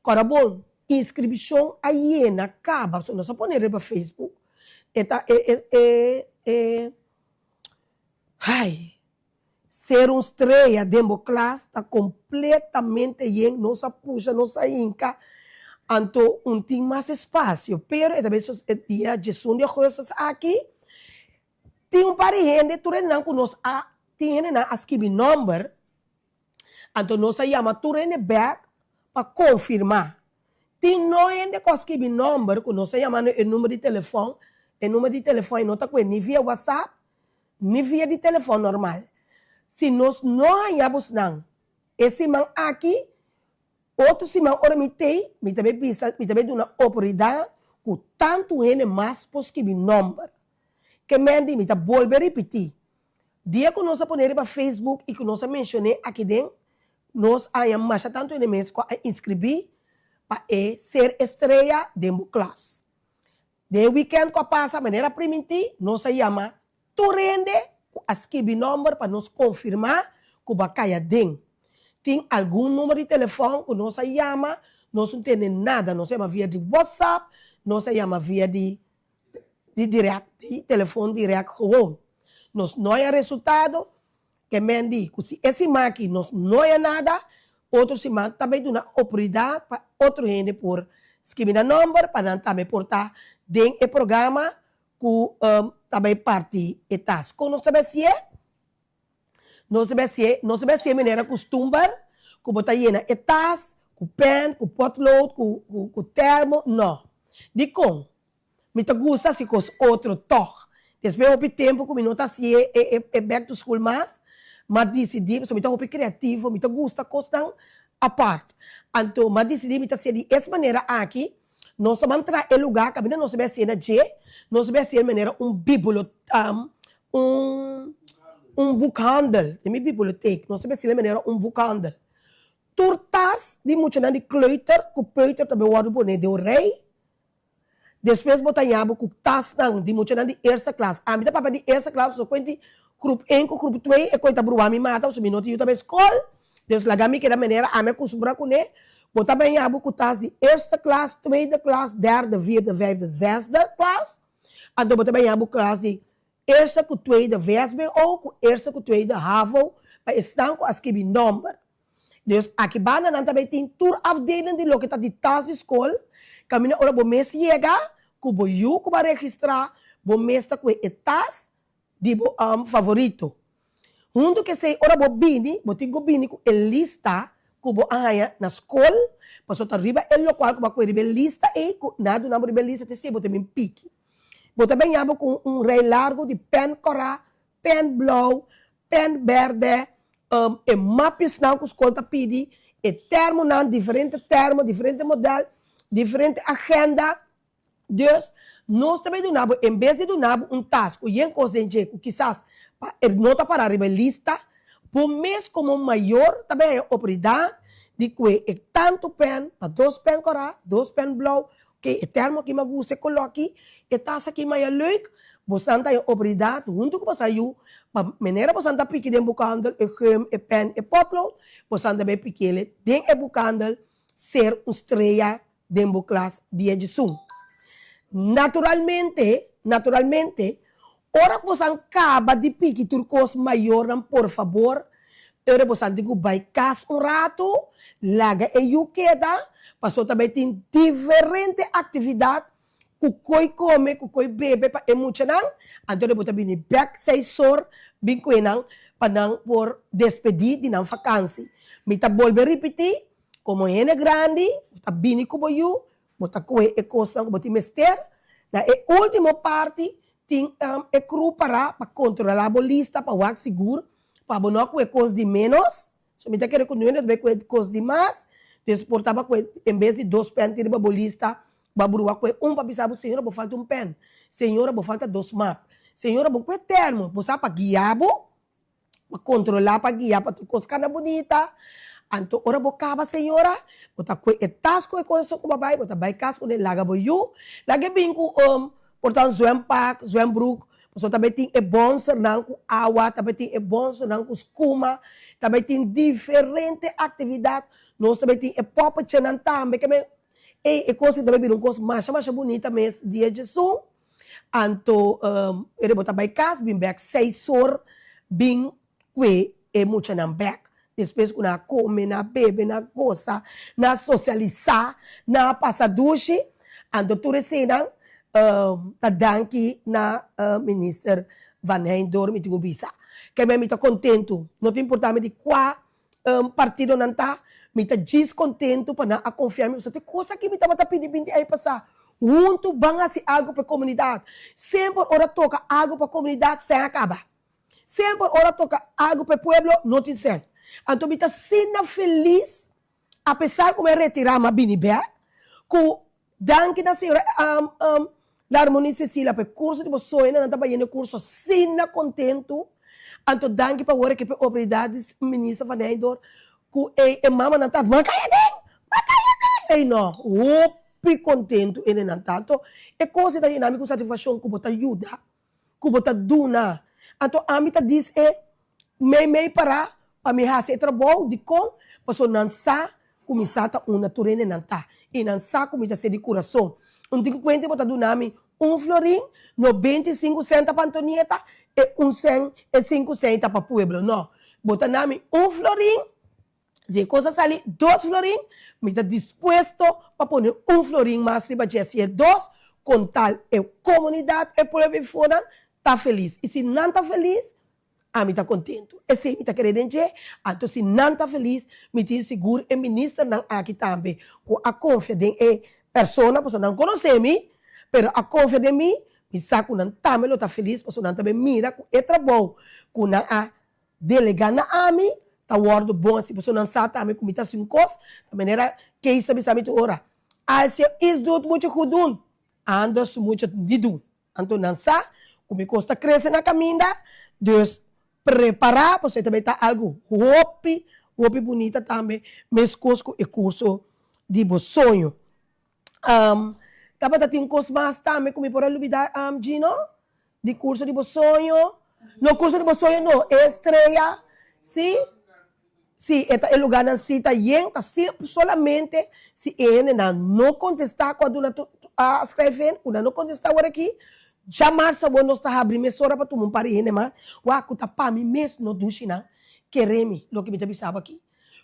kòrda bon, inscripcion a yena kaba, pasobra nos a pone riba Facebook, e ta e e e e hay, ser un strea den bo klas ta completamente yen, nos a pusha, nos a hinka, anto un tin mas espacio, pero e ta bay e dia diesun di augustus aki, Tin un par di hende, tur hendenan ku nos a tin hendenan a skibi nòmber, anto nos a yama tur hende bèk pa konfirmá. Tin no hende ku a skibi nòmber ku nos a yama na e number di telefòn, e number di telefòn ei no ta ku'e ni via whatsapp ni via di telefòn normal. Si nos no haña bosnan e siman aki, Otro siman ora mi t'ei, mi ta bay bisa, mi ta bay duna oportunidad cu tantu hende mas por skibi nomber. Ke men di, mi ta bolbe ripiti, dia cu nos a pone riba Facebook y cu nos a mencione aki den, nos a haña masha tantu hende mes cu a inscribi pa e ser estrella den bo klas. Den e weekend cu a pasa, manera priminti, nos a yama tur hende cu a skibi nomber pa nos confirma cu bo a cay aden. Tin algun number di telefon cu nos a yama, nos no tende nada. Nos a yama via di WhatsApp, nos a yama via di di direct, di telefon direct gewoon. Nos no haya resultado, Ke men di ku si e siman aki nos no haña nada, otro siman ta bai duna oportunidat pa otro hende por skibi nan nòmber pa nan tambe por ta den e programa ku ta bai parti e tas. Kon nos ta bai hasié? Nos ta bai hasié, nos ta bai hasié manera kustumber ku bo ta yena e tas ku pèn, ku pòtlood, ku ku tèrmo, nò. Dikon? Mi ta gusta hasi kos otro tòg. Despues hopi tempu ku mi no ta hasi e e e back to school mas, m'a disidí, pasobra mi ta hopi kreativo, mi ta gusta kosnan apart. Anto m'a disidí mi ta hasié di es manera aki, nos ta ban traha e lugá kaminda nos ta bai hasié na dje, nos ta bai hasié manera un biblo un un boekhandel, den mi bibliotek, nos ta bai hasié manera un boekhandel. Tur tas di muchanan di kleuter ku peuter ta bai wòrdu pone den un rei. Despues bo ta ña bo ku tasnan di muchanan di eerste klas. Ami ta papia di eerste klas pasobra kuenti. Grup 1 ku grup 2 e koi ta brua mi mata pasobra mi no tin yu ta bai skol. Dus laga mi keda manera ami a kustumbra kuné. Bo ta baña bo ku tas di eerste klas, tweede klas, derde, vierde, vijfde, zesde klas. Anto bo ta baña bo klas di eerste ku tweede vsbo ku eerste ku tweede havo pa esnan ku a skibi nòmber. Dus aki banda nan ta bay tin tur afdeling di loke ta di tas di skol, kaminda ora bo mes yega ku bo yu ku bo a registrá, bo mes ta kue e tas di bo favorito. Huntu ku esei ora bo bini, bo tin ku bini ku e lista ku bo a haña na skol, pasobra ta riba e lokual ku bo a kue riba e lista ei ku nan a duna bo riba e lista ta esei bo ta bin piki. Bo ta baña bo ku un rei largu di pèn kòrá, pèn blou, Pen berde, e mapjesnan ku skol ta pidi, e termonan, diferente termo, diferente model, diferente agenda. Dus, nos ta bay duna bo, en bes di duna bo un tas ku yen kos den dje ku kisas pa e no ta para riba e lista, bo mes komo mayor ta bay haña oportunidat di kue e tantu pen, ta dos pen kòrá, dos pen blou, Oke, e termo aki mi a gusta, e koló aki, e tas aki mi a leuk. Bosan ta e oportunidat huntu ku bosan yu pa manera bosan ta piki den bukhandel e gum, e pen, e potlood, bosan ta bay pikiele den e bukhandel ser un strea den bo klas dia djisun. Naturalmente, naturalmente, ora ku bosan kaba di piki tur kos mayornan por fabor Ora bosan tin ku bai kas un ratu, laga e yu keda, pasobra ta bai tin diferente aktividat ku koi kome, ku koi bebe pa e muchanan, anto bo ta bini bèk seis or bin ku enan pa nan por despedí di nan fakansi. Mi ta bolbe ripití, komo hende grandi, bo ta bini ku bo yu, Bo ta kohe e kosnan ku bo tin mester. Na e último parti tin e kru pará pa kontrolá bo lista pa wak sigur pa bo no a kohe kos di ménos. So mi ta kere ku niun hende ta bai kohe kos di mas. Dus por ta bo a kohe en bes di dos pèn tin riba bo lista, bo a brua kohe un pa bisa bo, Señora bo falta un pèn, Señora bo falta dos map, Señora bo kohe termo. Bo sa pa guia bo. Pa kontrolá, pa guia, pa tur kos kana bunita. Anto ora bo kaba señora, bo ta kue e tas ku e kosnan ku bo a bai, bo ta bai kas kuné, laga bo yu, laga e bin ku por ta un zwempak, zwembroek, pasobra ta bai tin e bònsernan ku awa, ta bai tin e bònsernan ku skuma, ta bai tin diferente aktividat, nos ta bai tin e pòpetjenan tambe, ke men, ey e kos ta bai bira un kos masha masha bunita mes dia djesun. Anto ora bo ta bai kas bin bek seis or bin kue e muchanan bek. Despues ku nan a kome, nan a bebe, nan a gosa, nan a sosialisá, nan a pasa dushi. Anto tur eseinan ta danki na Minister Van Heijndorp mi tin ku bisa. Keme mi ta kontentu, no ta importa mi di kua partidonan ta, mi ta djis kontentu pa nan a konfia mi pasobra te kos aki mi tabata pidi binti aña pasá. Huntu ban hasi algu pa e komunidat. Semper ora toka algu pa komunidat sèn a kaba. Semper ora toka algu pa e pueblo no tin sèn. Anto mi ta asina felis apesar ku mi a retirá mi a bini bèk ku Danki na señora Larmonie Cecilia pa e curso di bo soño nan ta bayendo e curso asina contento anto danki pa wor ekipo e oportunidad di minister van Heijndorp cu e e mamanan ta man caya den man caya den ey no hopi contento ene nan ta anto e cos ta yena mi cu satisfaccion cu bo ta yuda ku bo ta duna. Anto ami ta dis e mei mei pará pa mi hasi e trabou. Dikon? Pasobra nan sa ku mi sa ta unda tur hende nan ta, i nan sa ku mi ta ser di kurason. Un tin kuenta bo ta duna mi un florin, 95 sèn ta pa Antonieta, e un sèn, e sinku sèn ta pa pueblo. No, bo ta na mi un florin. Si e kos a sali dos florin, mi ta dispuesto pa pone un florin mas riba dje. Si e dos, kon tal e komunidat, e pueblo eifonan ta felis. I si nan ta felis, ami ta kontentu. Esei mi ta kere den dje. Anto si nan ta felis, mi tin sigur e ministernan aki tambe ku a konfia den e persona, pasobra nan konosé mi, pero a konfia den mi, mi sa ku nan tambe lo ta felis, pasobra nan ta bin mira ku e trabou ku nan a Delega na ami ta wordo bon asi pasobra nan sa tambe ku mi ta hasi un kos, ta manera Kees ta bisa mi tur ora, Als je iets doet moet je goed doen, anders moet je het niet doen. Anto nan sa ku mi kos ta krese na kaminda, dus prepara pasobra e ta bay ta algu hopi hopi bunita tambe meskos ku e kurso di bo soño. Tabata tin un kos mas tambe ku mi por a lubida Gino, di kurso di bo soño. No kurso di bo soño no, e estrella, si, si e ta e lugarnan si ta yen, ta si solamente si e hendenan no kontestá ku a duna a skrijf in, ku nan no kontestá awor aki, djamars awor nos ta habri mesora pa tuma un par di hende mas, wak ku ta pa mi mes no dushi nan, kere mi loke mi ta bisa bo aki,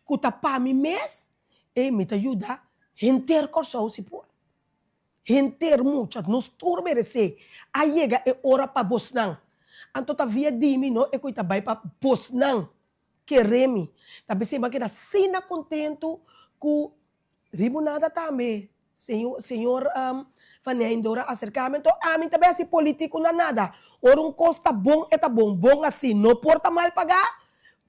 ku ta pa mi mes, ey mi ta yuda henter Kòrsou si por. Henter mucha, nos tur meresé. A yega e ora pa bosnan. Anto ta via di mi no e ku ta bai pa bosnan. Kere mi. Ta p'esei bo a keda asina kontentu ku riba un nada tambe señor señor Van Nijndor a aserká mi. Anto ami ta bai hasi politiko na nada. Ora un kos ta bon e ta bon. Bon así no por ta mal pagá.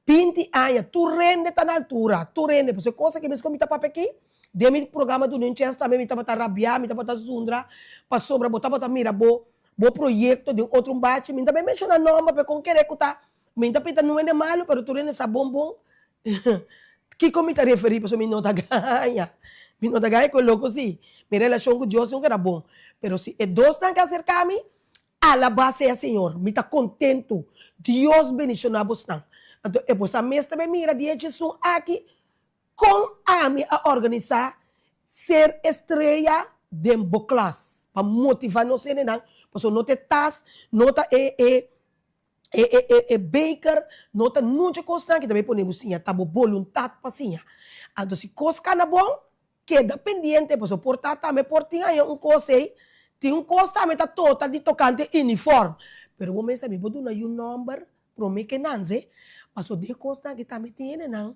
20 aña, tur hende ta na altura, tur hende. Pasobra e kos aki mes ku mi ta papia aki, den mi programa Duna un Chèns tambe mi tabata rabiá, mi tabata zundra, pasobra bo tabata mira bo bo proyekto den otro un bachi. Mi no ta bai menshoná nòmber, pero kon kere ku ta, mi no ta pinta nun hende malu, pero tur hende sa bon bon kiko mi ta referí, pasobra mi no ta gaña. Mi no ta gaña ku e loko si. Mi relashon ku Dios nunka ta bon. Pero si e dosnan ke aserká mi, Alabá sea Señor, mi ta kontentu. Dios bendishoná bosnan. Anto e bosa mes ta bay mira di e Djesun aki kon ami a organisá ser estreya den bo klas pa motivá nos hendenan, pasobra no ta e tas, no ta e e e e e e beker, no ta nuncha kosnan ki ta bay pone bo siña, ta bo boluntat pa siña. Anto si kos kana bon, Keda pendiente pasobra por ta tambe por tin haña un kos ei, tin un kos tambe ta tota di tokante uniform, pero bo mes a mi por duna yu nòmber prome ke nanse, pasobra den e kosnan aki tambe tin hendenan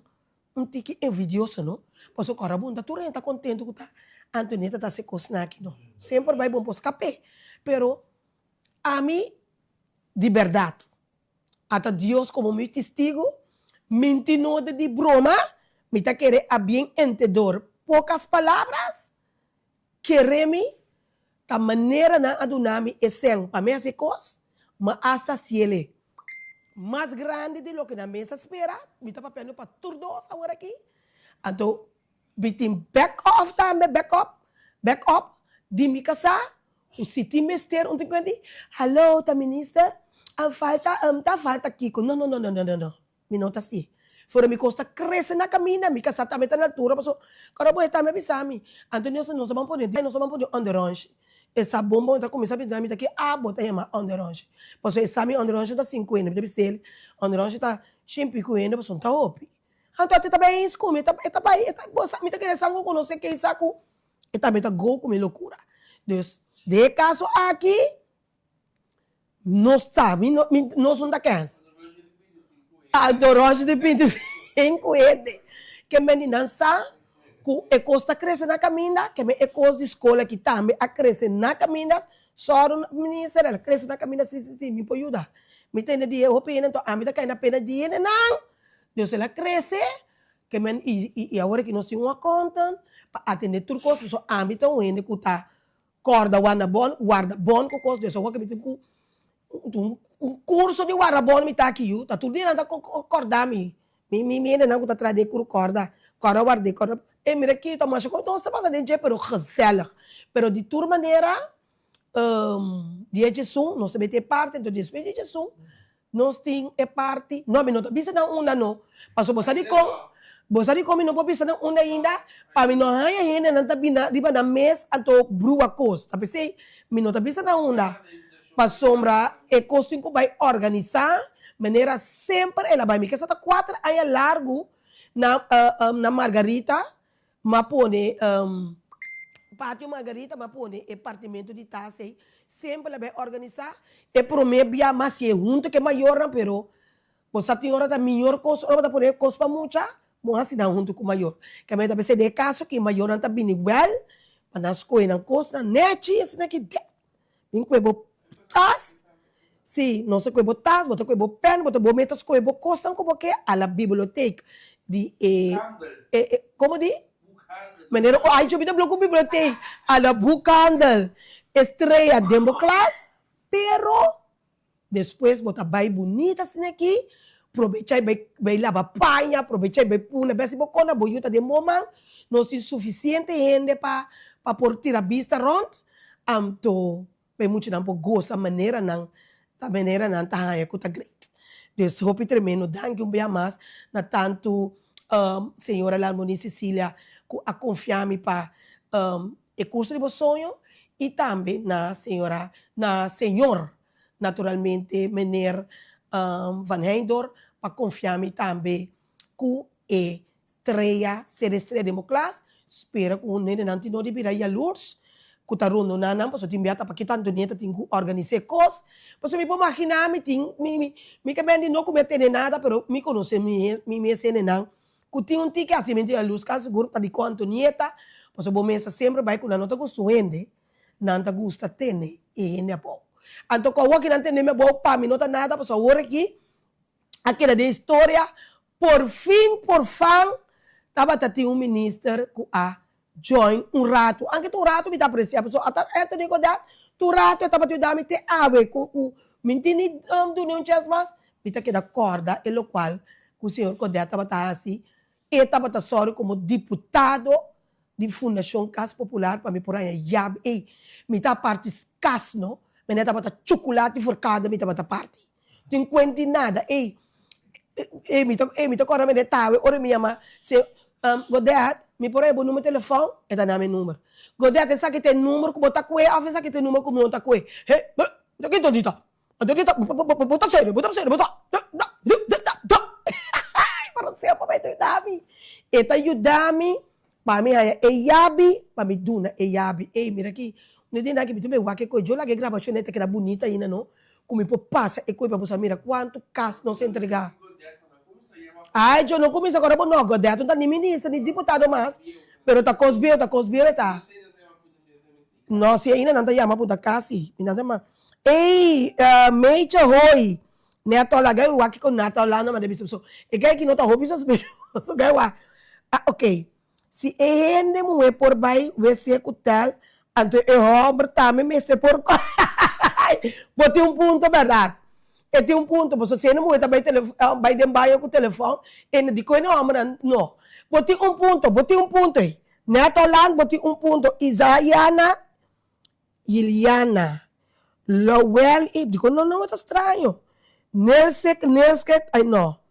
un tiki envidioso no, pasobra ora bo ta tur hende ta kontento ku ta Antonieta ta hasi e kosnan aki no, semper bai bon por skap'é, pero ami di bèrdat. Ata Dios komo mi tistigu, minti no de di broma, mi ta kere a bien entedor pocas palabras, kere mi, ta manera nan a duna mi e sèn pa mi hasi e kos, ma asta hasiel mas grandi di loke nan mes a spera, mi ta papiando pa tur dos awor aki, anto Mi tin back off tambe, back up, back up di mi kasá ku si tin mester un tin kuenti, hallo ta minister, a falta ta falta kiko, no no no no no no no mi no ta hasié. Fora mi kos ta krese na kaminda, mi kasá tambe ta na altura paso ora bo e tambe a bisa mi, Antonio nos ta ban pone nos ta ban pone onderonsje, e sa bon bon ta kuminsá bisa mi ta ki abo ta yama onderonsje, paso e sa mi onderonsje ta sinku hende, mi ta bis'el onderonsje ta shin piku hende paso no ta hopi. Anto e ta bai eens ku mi, e ta e ta bai e ta bo sa mi ta kere sa ku konosé keisa ku e tambe ta go ku mi lokura. Dus den e kaso aki nos sa mi no mi nos no ta kens. Anto Roger di 25 hende ke men di nan sa ku e kos ta krese na kaminda, ke men e kos di skol aki tambe a krese na kaminda, sòru minister el a krese na kaminda si si si mi por yuda. Mi tende di e hopi hende anto ami ta kai na pena di hendenan. Dios el a crece ke men y y awor aki nos tin un accountant pa atende tur cos pasobra ami ta un hende cu ta corda warda bon warda bon cu cos Dios awor ke mi tin cu un curso di warda bon mi ta aki yu ta tur dia nan ta corda mi mi mi hendenan cu ta traha den cur corda corda warde corda e mira aki ta masha con nos ta pasa den dje pero gezellig pero di tur manera dia djesun nos ta mete e parti enton despues di djesun Nos tin e parti, no mi no ta bisa nan unda no, pasobra bo sa dikon, bo sa dikon mi no por bisa nan unda ainda, pa mi no haña hendenan ta bina riba nan mes anto brua kos, ta p'esei mi no ta bisa nan unda, pasobra e kos tin ku bai organisá manera semper el a bai, mi ke sa ta kuater aña largu na na Margarita, M'a pone Patio Margarita m'a pone e partimentu di tas ei. Semper la bai organisá. E promé bia m'a hasié huntu ku e mayornan pero bo sa tin ora ta miyor kos ora bo ta pone e kos pa mucha bo hasi nan huntu ku mayor. Kemey ta pensé den e kaso ku e mayornan ta bini wèl pa nan skohe nan kosnan nèchi asina ki dèp. Bin kue bo tas, si nos ta kue bo tas, bo ta kue bo pen, bo ta bo mes ta skohe bo kosnan ku bo ke a la bibliotek di e e e komo di? Manera o ay mi ta blo ku bibliotek a la boekhandel Estrella den bo klas, pero Despues bo ta bai bunita asina aki, probecha i bai bai laba paña, probecha i bai puna bes si bo kona bo yu ta den bo man, nos tin sufisiente hende pa pa por tira bista rònt, anto pa e muchanan por gosa manera nan Ta manera nan ta haña ku ta great. Dus hopi tremendo danki un bia mas na tantu señora Larmonie Cecilia ku a konfia mi pa e kurso di bo soño i tambe na señora na señor naturalmente meneer Van Heindor pa konfia mi tambe ku e strea ser e strea den bo klas, spera ku un hendenan tin no di bira yalurs ku ta rondoná nan pasobra tin bia ta paki tantu nieta tin ku organis'é kos, pasobra mi por maginá mi tin mi mi mi ke bende no ku mi a tene nada pero mi konosé mi mi mes hendenan ku tin un tiki hasimentu yalurs kasi sigur ta dikon Antonieta pasobra bo mes ta semper bai ku nan no ta gusta un hende nan ta gusta tene e hende abou anto ku awor ki nan tene mi abou pa mi no ta nada pasobra awor aki a keda den historia, por fin por fan tabata tin un minister cu a join un rato, anke ta un rato mi ta aprecia pasobra ata Anthony Godett tur rato e tabata yuda mi te awe cu cu mi no tin ni dune un chens mas, mi ta keda corda e locual cu señor Godett tabata haci E tabata sòru komo diputado di Fundashon Kas Popular pa mi por haña yab ei. Mi ta parti kas no, mene tabata chukulati forkada mi tabata parti. Tin kuenti nada ei. Ei mi ta ei mi ta kòrda mene tawe ora mi yama se Godet mi por haña bo number telefòn? E ta na mi number. Godet esaki ta e number ku bo ta kue òf esaki ta e number ku mi no ta kue? He, ki ta? Bo ta serio, bo ta serio, bo ta Pero semper bo ta yuda mi. E ta yuda mi pa mi haña e yabi, pa mi duna e yabi. Ey, mira aki, un di nan aki mi ta wak e koe, yo laga e grabashon ei ta keda bunita ainda no, ku mi por pasa e koe pa bo sa mira kuantu kas nos a entregá. Ay, yo no kuminsá kòrda bo no, Godett no ta ni minister ni diputado mas, pero ta kos bieu, ta kos bieu e ta. No, si ainda nan ta yama punta kasi. Mi nan ta yama, Ey, Meitje hoi! Neto a laga e wak kiko Nata Holanda manda bisa so. E guy aki no ta hopi sospechoso. Guy wak, Ah, ok. Si e hende muhé por bai wc ku tel, anto e hòmber tambe mester por Bo tin un punto bèrdat. E tin un punto, pasobra si hende muhé ta bai telefòn, bai den baño ku telefòn, e no dikon e hòmbernan no. Bo tin un punto, bo tin un punto ei. Nederland bo tin un punto Isaiana Iliana Lowell y dikon no no ta straño Nelsek Nelske ay no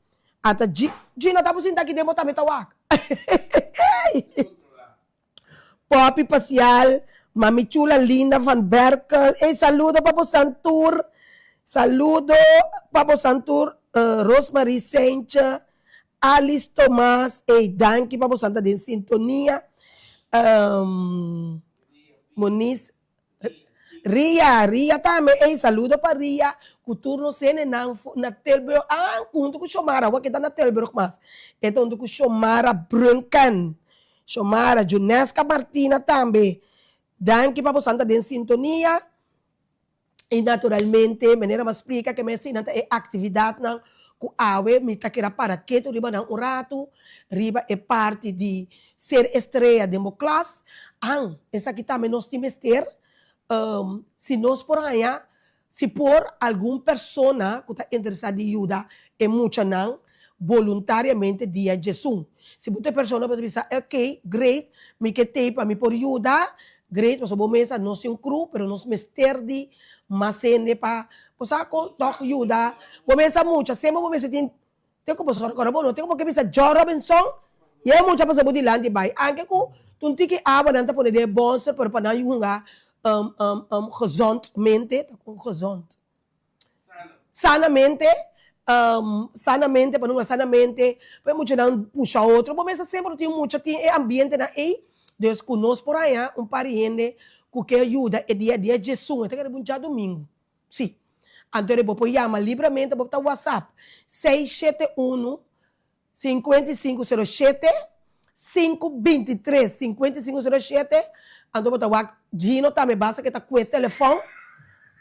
ata Gi Gino ta por sinta aki den bo tambe ta wak Poppy Pasial Mami Chula Linda van Berkel ey saludo pa bosan tur saludo pa bosan tur Rosemarie Seintje Alice Tomas, ey danki pa bosan ta den sintonia. Moniz, Ria, Ria tambe, ey saludo pa Ria ku tur nos hendenan na Tilburg, ah huntu ku Shomara, awor ke ta na Tilburg mas, e ta huntu ku Shomara Brunken, Shomara, Juneska Martina tambe, danki pa bosan ta den sintonia. I naturalmente, manera mi a splika ke mester ta e aktividatnan ku awe mi ta keda para ketu riba nan un ratu, riba e parti di ser estrea den bo klas. An, esaki tambe nos tin mester, si nos por haña, si por algun persona ku ta interesá di yuda e muchanan boluntariamente dia djesun. Si bo ta e persona bo ta bisa, ok, great, mi ke tei pa mi por yuda, great, pasobra bo mesa nos tin un crew, pero nos mester di mas hende pa bo sa kon tòg yuda. Bo mesa mucha, semper bo mester tin, te ku bo sòrg ora bo no te ku bo ke bisa John Robinson, i e mucha pasa bo dilanti bai, anke ku ta un tiki awa nan ta pone den e bònser, pero pa nan hunga gezondmente, ta kon gezond? Sanamente, sanamente, pa nunca sanamente, pa e muchanan pusha otro, bo mester semper tin mucha tin e ambientenan ei, dus ku nos por haña un par di hende ku ke yuda e dia dia djesun, e ta kere un djadumingu, si. Anto bo por yama libremente, bo ta whatsapp seis shete unu 55 07 5 23 55 07 anto bo ta wak Gino tambe basta ke ta kue telefon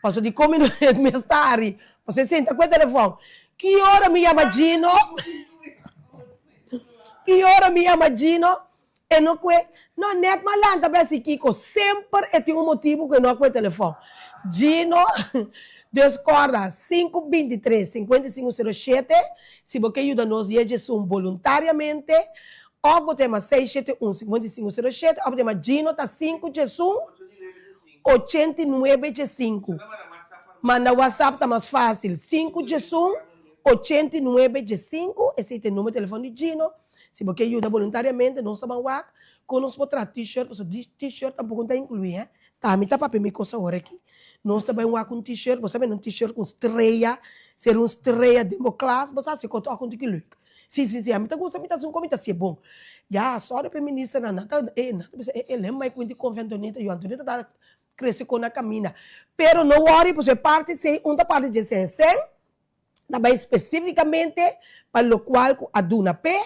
paso di kon mi no mes ta hari paso e sinta kue telefon ki ora mi yama Gino ki ora mi yama Gino E no kue, no net ma lanta pa hasi kiko, semper e tin un motibu ku e no a kue telefòn. Gino, Dus kòrda, sinku 23, 55 07, si bo ke yuda nos dia djesun boluntariamente, òf bo ta yama seis shete un, 55 07, òf bo ta yama Gino ta sinku djesun, 89 djesinku. Manda WhatsApp ta mas fásil, sinku djesun, ochenta i nuebe djesinku, esei ta e number di telefòn di Gino. Si bo ke yuda boluntariamente, nos ta ban wak kon nos por traha t-shirt, pasobra t-shirt tampoko no ta inkluí, hè. Ta mi ta papia mi kos awor aki. Nos ta bai wak un t-shirt, bo sa bende un t-shirt ku un strea, ser un strea den bo klas, bo sa hasi kos tok un tiki leuk. Si, si, si, ami ta gusta, mi ta hasi un kos, mi ta hasié bon. Ya, sorry pa e ministernan, nan ta, e, nan ta bisa, e, e, lem bai ku mi di konfia Antonieta, yo Antonieta ta krese kon na kaminda. Pero no worry, pasobra e parti sei, un ta parti dje sen sen, ta bai spesífikamente pa lokual ku a duna p'e,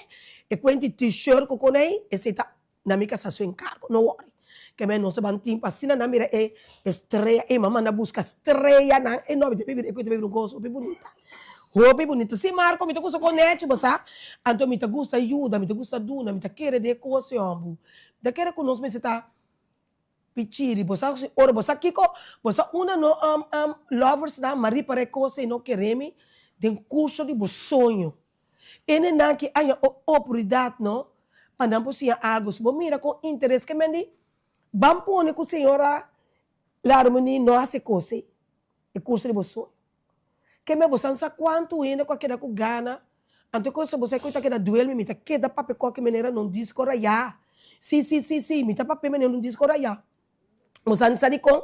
e kuenti t-shirt ku kon ei, esei ta na mi kasa su enkargo, no worry. Ke men nos ta ban tin pa asina nan mira e strea, e mama na buska streanan, e no, mi ta bibi, e kuenti ta bibi un kos hopi bunita, hopi bunita. Si Marco, mi ta gusta kon nechi, bo sa, anto mi ta gusta yuda, mi ta gusta duna, mi ta kere den e kos, yòmbu, mi ta kere ku nos mester ta. Pichiri, bo sa si ora bo sa kiko, bo sa unda no lovers nan ma ripara e kos ei no kere mi den kurso di bo soño. E nenan ki haña o oportunidat no pa nan por siña algu. Si bo mira kon interes ke men di ban pone ku señora Larmony no hasi e kos ei, e kurso di bo soño. Ke men bo san sa kuantu hende ku a keda ku gana, anto e kos bo sa ku ta keda duel mi, mi ta keda papia koki manera na un disko rayá. Si, si, si, si, mi ta papia manera un disko rayá. Bo san sa dikon?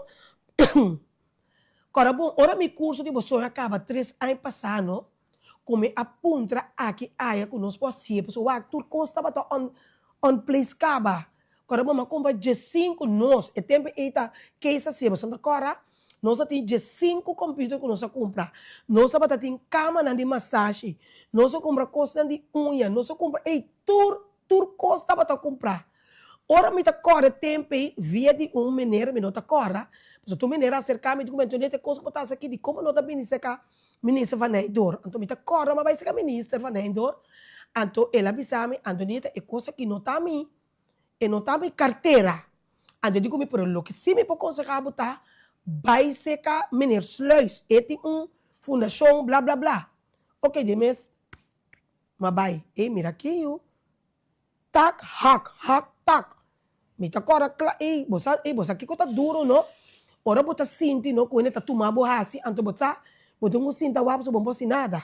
Kòrda bon, ora mi kurso di bo soño a kaba tres aña pasá no, ku mi a puntra aki aya ku nos por hasié, pasobra wak tur kos tabata on on place kaba. Kòrda bon, mi a kumpra diesinku nos, e tempu ei ta Kees hasié, bo san ta kòrda? Nos a tin diesinku computer ku nos a kumpra. Nos tabata tin kamanan di masashi. Nos a kumpra kosnan di uña. Nos a kumpra, ey, tur, tur kos tabata kumprá. Ora mi ta kòrda e tempu ei, via di un meneer, mi no ta kòrda, pasobra tur meneer a aserká mi, di ku mi, Antonieta, e kos ku bo ta hasi aki, di komo no ta bini serka Minister van Nijdoor? Anto mi ta kòrda mi a bai serka Minister van Nijdoor, anto el a bisa mi, Antonieta, e kos aki no ta mi. E no ta mi cartera. Anto di cu mi, pero loke si mi por conseha bo ta bay seca meneer Sluis. E tin un fundacion bla bla bla. Ok, di mes m'a bay. Ey mira aki yu. Tak hak, hak tak. Mi ta corda cla, ey bo sa, ey bo sa kico ta duro no? Ora bo ta sinti no cu hende ta tuma bo haci, anto bo sa bo tin cu sinta wak pasobra bo no por haci nada.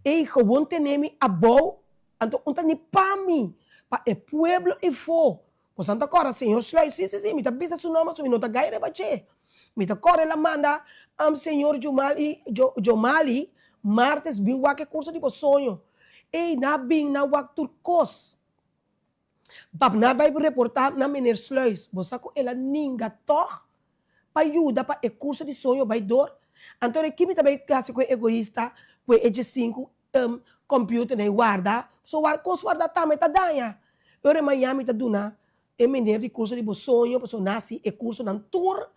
Ey gewoon tene mi abou, anto un ta ni pa mi, pa e pueblo ifo. Bosan ta kòrda señor Sluis? Si, si, si, mi ta bisa su nòmber, so mi no ta gai riba dje. Mi ta kòrda el a manda señor Jumal i Jomali martes bin wak e kurso di bo soño. Ey, nan a bin, nan a wak tur kos. Pap nan a bai reportá na meneer Sluis. Bo sa ku el a ninga tòg pa yuda pa e kurso di soño bai dor? Anto de ki mi ta bai hasi ku e egoista ku e djesinku computer nan warda? So war kos warda tambe ta daña. E ora maña mi ta duna e meneer di kurso di bo soño pasobra nan hasi e kursonan tur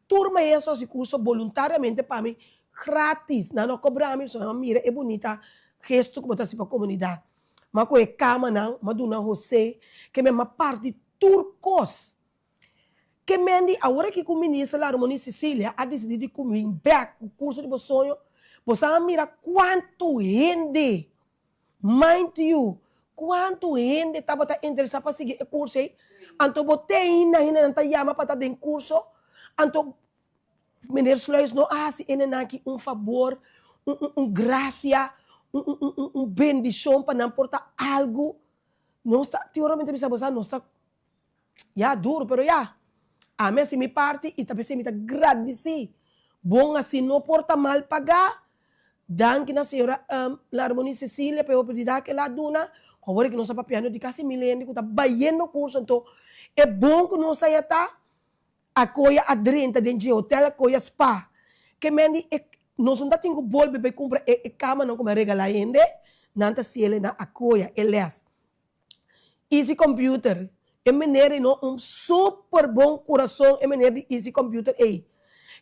tur maestro hasi kurso boluntariamente pa mi gratis. Nan no kobra mi pasobra nan mira e bunita gesto ku bo ta hasi pa komunidat. M'a kohe e kamanan, m'a duna José, ke men m'a parti tur kos. Ke men di awor aki ku Minister Larmonie Cecilia a disidí di kumin bèk ku Kurso di Bo Soño, bo sa a mira kuantu hende, mind you, kuantu hende tabata interesá pa sigui e kurso ei. Anto bo te ainda hendenan ta yama pa ta den kurso, anto Meneer Sluis no a hasi hendenan aki un fabor, un un un gracia, un un un un un bendicion pa nan por ta algu. Nos ta, tin ora mi ta bisa bo sa, nos ta ya duro, pero ya, ami hasi mi parti y ta p'esei mi ta gradici. Bon hasi no por ta mal pagá. Danki na señora Larmonie Cecilia pa e oportunidad cu el a duna. Cu awor aki nos ta papiando di casi mil hende cu ta bayendo curso, anto e bon cu nos a ta Akoya a drenta den dje hotel Akoya Spa. Ke men di e nos no ta tin ku bolbe bai kumpra e e kamanan ku mi a regalá hende, nan ta siele na Akoya e les. Easy Computer, e meneer ei no un super bon kurason e meneer di Easy Computer ei.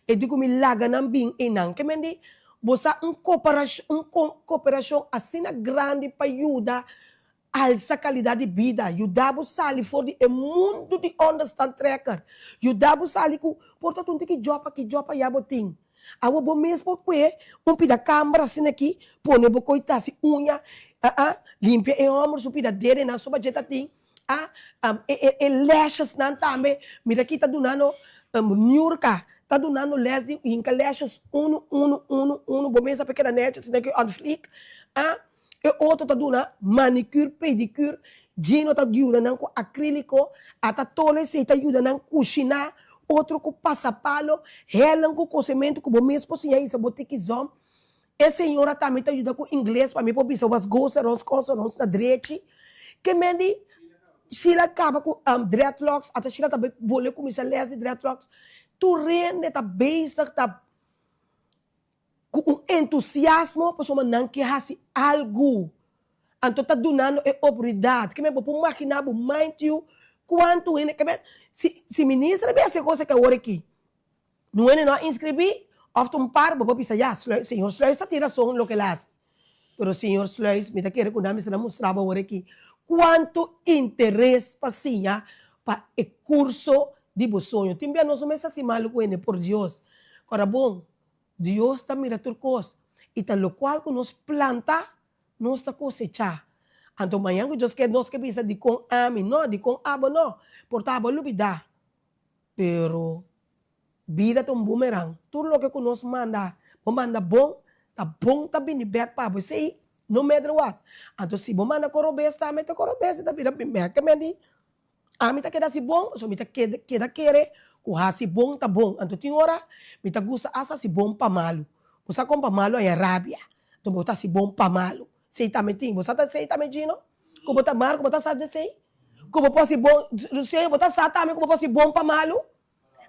E di ku mi laga nan bin einan. Ke men di bo sa un koperashon un koperashon asina grandi pa yuda Alsa kalidat di bida, yuda bo sali for di e mundu di onderstandtrekker, yuda bo sali ku por ta un tiki djòp aki djòp aya bo tin. Awo bo mes por kue un pida kamber asina aki, pone bo koi ta hasi uña, a limpia e hòmber su pida dedenan soba dje ta tin, a e e lashes nan tambe, mira aki ta duna no Niurka. ta dunando les di hinka lesjes unu unu unu unu bo mesa pa keda netjes asina ke on fleek ah e otro ta duna manicure pedicure Gino ta yuda nan ku acrylico ata tolo esei ta yuda nan kushina otro ku pasapalo Helen ku kosementu ku bo mes por siña hisa bo tiki zòm e señora tambe ta yuda ku ingles pa mi por bisa was goserons koserons na drechi ke men di Sheila kaba ku dreadlocks ata Sheila ta bai bole kuminsa les di dreadlocks tur hende ta bezig ta ku un entusiasmo pasobra nan ke hasi algu anto ta dunando e oportunidat ke men bo por magina bo mind yu kuantu hende ke men si si minister a bin hasi e kos aki awor aki No hende no a inscribí of ta un par, bo por bisa ya, Sluis, señor Sluis ta tin rason loke el a hasi. Pero señor Sluis, mi ta kere ku nan mester a mustra bo awor aki kuantu interes pa siña pa e kurso di bo soño. Tin bia nos no mester hasi malu ku hende, por Dios. Kòrda bon, Dios ta mira tur kos i ta lokual ku nos planta, nos ta kosechá. Anto mañan ku Dios ke, nos ke bisa dikon ami no, dikon abo no, por ta abo a lubidá. Pero bida ta un bumerang. Tur loke ku nos manda, bo manda bon, ta bon ta bini bèk pa bo. Esei no matter what. Anto si bo manda koro bes tambe ta koro bes e ta bira bin bèk. Ke men di, ami ta keda hasi bon, pasobra mi ta keda keda kere ku hasi bon ta bon. Anto tin ora mi ta gusta asta hasi bon pa malu. Bo sa kon pa malu haña rabia. Anto bo ta hasi bon pa malu. Esei tambe tin. Bo sa ta esei tambe Gino? Ku bo ta Marco bo ta sa di esei? Ku bo por hasi bon, Luciano bo ta sa tambe ku bo por hasi bon pa malu?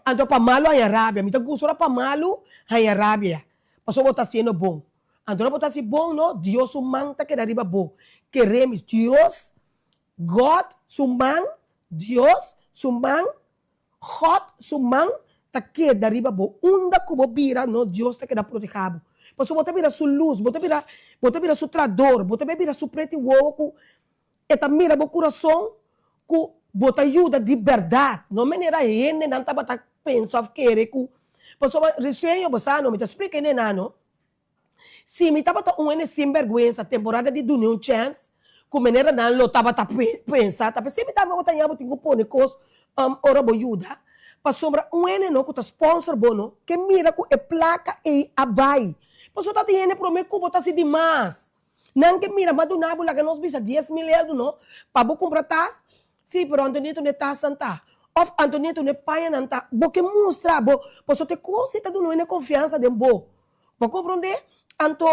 Anto pa malu haña rabia. Mi ta gusta ora pa malu haña rabia, pasobra bo ta hasiendo bon. Anto ora bo ta hasi bon no, Dios su man ta keda riba bo. Kere mi, Dios, God su man, Dios su man, God su man ta keda riba bo. Unda ku bo bira no, Dios ta keda proteha bo. Pasobra bo ta bira su lus, bo ta bira, bo ta bira su trador, bo ta bira su preti wowo ku E ta mira bo kurason ku bo ta yuda di bèrdat, no manera hendenan tabata pensa òf kere ku. Pasobra resienyo bo sa no, mi ta splika e nenano, si mi tabata un hende sinbèrgwensa temporada di dun'e un chèns ku manera nan lo tabata pensa, ta p'esei mi tambe bo ta ña bo tin ku pone kos ora bo yuda, pasobra un hende no ku ta sponsor bo no ke mira ku e plaka ei a bai, pasobra ta tin hende promé ku bo ta hasi dimas. Nan ke mira, m'a duna bo laga nos bisa 10,000 eldo no, pa bo kumpra tas, si, pero Antonieto no e tasnan ta, òf Antonieto no e pañanan ta, bo ke mustra bo, pasobra te kos ei ta duna hende konfiansa den bo. Bo a komprondé? Anto,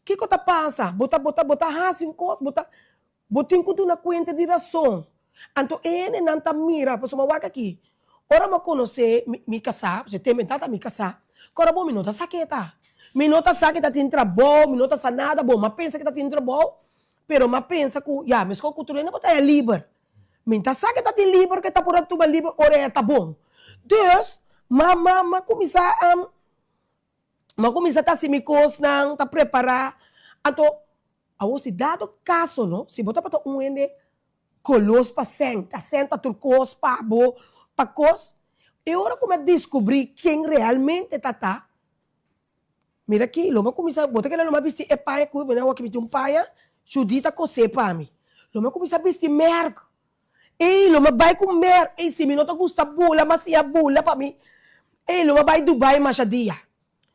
kiko ta pasa? Bo ta, bo ta, bo ta hasi un kos, bo ta, Bo tin ku duna kuenta di rason. Anto e hendenan ta mira, pasobra wak aki, ora bo a konosé mi kasá, pasobra e tempu e tata mi kasá, kòrda bo mi no ta sa ke e ta. Mi no ta sa ke ta tin trabou, mi no ta sa nada, bo m'a pensa ke ta tin trabou, pero m'a pensa ku ya, meskos ku tur hende bo ta haña liber. Mi ta sa ke ta tin liber, ke ta por a tuma liber ora e ta bon. Dus, m'a m'a m'a kuminsá m'a kuminsá ta hasi mi kosnan, ta prepará, anto Awor si dado caso no, si bo tabata un hende golos pa sèn, ta sèn ta tur cos pa bo, pa cos, e ora cu mi a descubri ken realmente ta ta, mira aki, lo mi a cuminsa, bo ta kere lo mi a bisti e paña cu, mira awor aki mi tin un paña, Judy ta cosé pa mi, lo mi a cuminsa bisti merk, ey lo mi a bay cu merk, ey si mi no ta gusta bula, mi a siña bula pa mi, ey lo mi a bay Dubai masha dia,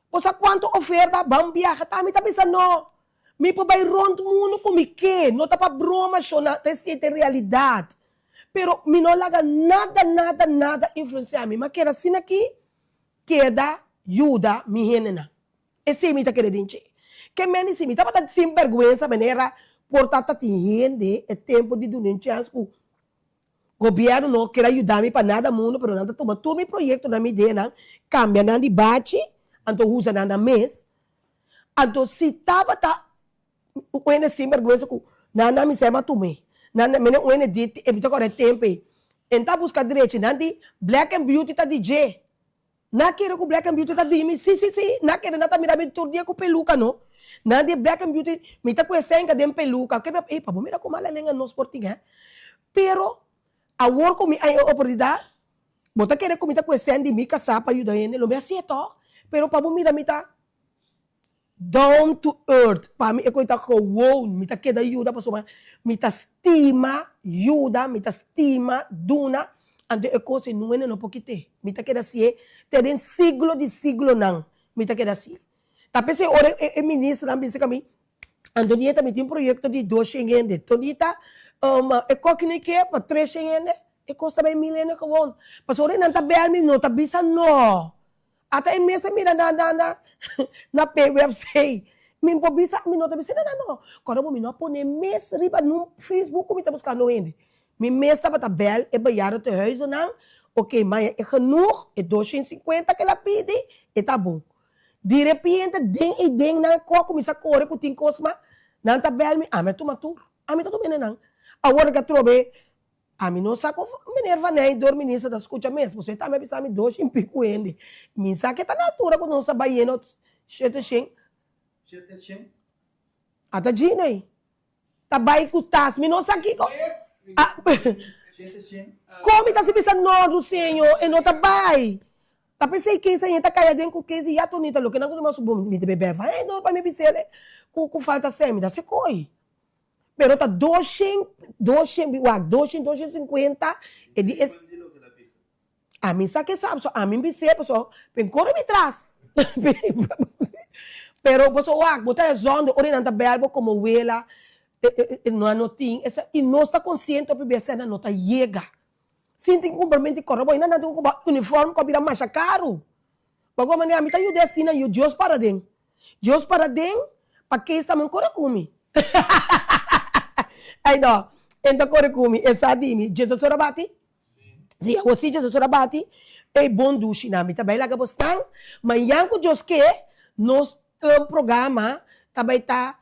bo sa cuanto oferta, ban biaha, ta mi ta bisa no. Mi por bai rond mundu ku mi ke, no ta pa broma shona, ta esei ta e realidat. Pero mi no laga nada, nada, nada influensiá mi. Mi a keda asina aki, keda yuda mi hendenan. Esei mi ta kere den dje. Ke meni si mi tabata sin bèrgwensa manera por ta ta tin hende e tempu di duna un chèns ku gobièrnu no kere a yuda mi pa nada mundu pero nan ta tuma tur mi proyektonan, mi ideanan, kambia nan di bachi, anto usa nan nan mes. Anto si tabata un hende sinberguensa ku nan nan misema tum'é, nan nan mene un hende di e mi ta kòrda e tempu ei, e ta buska drechi, nan di Black and Beauty ta di dje. Nan kere ku Black and Beauty ta di mi, si si si, nan kere nan ta mira mi tur dia ku peluka no. Nan di Black and Beauty, mi ta ku e senka den peluka, ke mi a, ey pa bo mira ku mala lenga nos por tin hè. Pero awor ku mi a e oportunidat, bo ta kere ku mi ta ku e sen di mi kasá pa yuda hende, lo mi hasié tòg, pero pa bo mira mi ta Down to earth, pa mi e koe ta gewoon, mi ta keda yuda pasobra mi ta stima yuda, mi ta stima duna, anto e kos ei nunca no por kite, mi ta keda si'e. Te den siglo di siglonan mi ta keda así. Ta p'esei ora e ministernan bisa ku mi, Antonieta mi tin un proyekto di doshen hende. Tonita, e koki no ke pa treshen hende, e kos ta bai mil hende gewon. Pasobra ora nan ta bèl mi no ta bisa no. Ata e mes a mira na na na na PWFC. Mi por bisa, mi no ta bisa nada no. Kòrda bo mi no a pone mes riba nun Facebook ku mi ta buskando hende. Mi mes tabata bèl e bejaardentehuizennan, oke maña e genoeg, e 250 ku el a pidi, e ta bon. Di repente den i den nan a kuminsá kore ku tin kos mas, nan ta bèl mi, ami a tuma tur, ami ta tuma nan. Awor ku atrobe Ami no sa ku meneer Van Eyck minister ta skucha mes, pasobra e tambe a bisa mi dos shen piku hende. Mi sa ke ta na altura ku nos ta bai yena shete shen. Shete shen? Ata Gino ei. Ta bai ku tas, mi no sa kiko. Shete shen? Kon mi ta si bisa no, Ruseño, e no ta bai. Ta p'esei kes aña ta kai aden ku kes i ya Tonita loke nan ku tuma su bon mi ta bebe Van Eyck pa mi bis'el ku falta sèn mi ta sekoi. Pero ta doshen, doshen, wak, doshen, doshen sinkuenta, e di es. Ami sa ke sa, pasobra ami bis'é, pasobra pen kore mi tras. Pero pasobra wak, bo ta e zonde ora nan ta bèl bo komo wela, nan no tin esa, i nos ta konsiente hopi bes nan no ta yega. Sin tin kumpramentu di kòrda bo, nan tin ku kumpra uniform ku a bira masha karu. Bo manera mi ta yuda asina yu Dios para den. Dios para den pa ke esta man kore ku mi. Ay no, en ta kore ku mi, e sa di mi, Jesus ora bati? Si, awor si Jesus ora bati, ey bon dushi nan, mi ta bay laga bosnan, mañan ku Dios ke, nos programa ta bay ta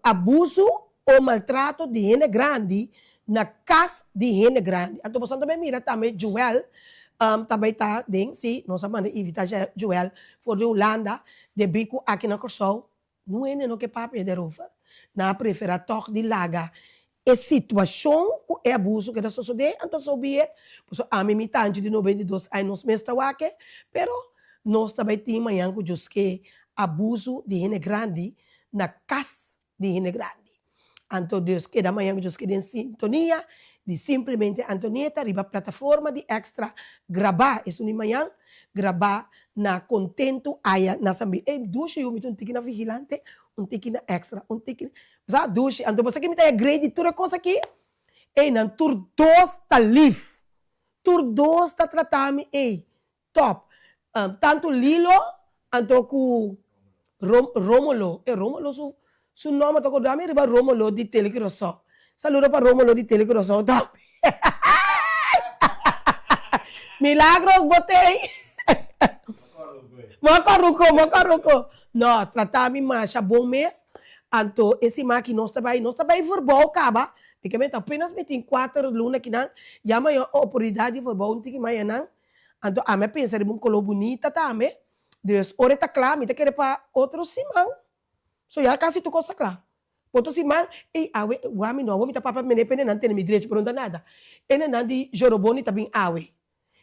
abuso o maltrato di hende grandi na kas di hende grandi. Anto boso ta bay mira tambe Joel ta bay ta den, si, nos a manda invita Joel for di Hulanda, debí ku aki na Kòrsou no hende no ke papia derover. Nan a preferá tòg di laga e situashon ku e abuso ke ta sosodé, anto so be it. Pasobra ami mi tanchi di 92 aña nos mes ta wak e, pero nos ta bay tin mañan ku Dios ke abuso di hende grandi na kas di hende grandi. Anto Dios keda mañan ku Dios keda den sintonia di Simplemente Antonieta riba plataforma di Extra grabá esun di mañan grabá na Kontentu aya na Sambil. Ey dushi yu mi ta un tiki na Vigilante un tiki na Extra un tiki na sa dushi anto bo sa ke mi ta agree di tur e kos aki? Ey nan tur dos ta lif tur dos ta trata mi ey Top. Tantu Lilo anto ku Romolo. E Romolo su su nomber ta korda mi riba Romolo di Tele Curaçao. Saludo pa Romolo di Tele Curaçao tambe. Milagros bo tei. Bo a kòrda bo a kòrda No, trata mi masha bon mes. Anto e siman aki nos ta bai, nos ta bai verbouw kaba. Mi ke menta apenas mi tin kuater luna kinan, ya mayor oportunidat di verbouw un tiki mañanan. Anto ami a pensa riba un koló bunita tambe. Dus ora e ta kla mi ta kere pa otro siman. So ya kasi tur kos ta kla. Otro siman, ey awe wak mi no awe mi ta papia mene p'e nan tene mi drechi pero no ta nada. E nenan di Joroboni ta bin awe.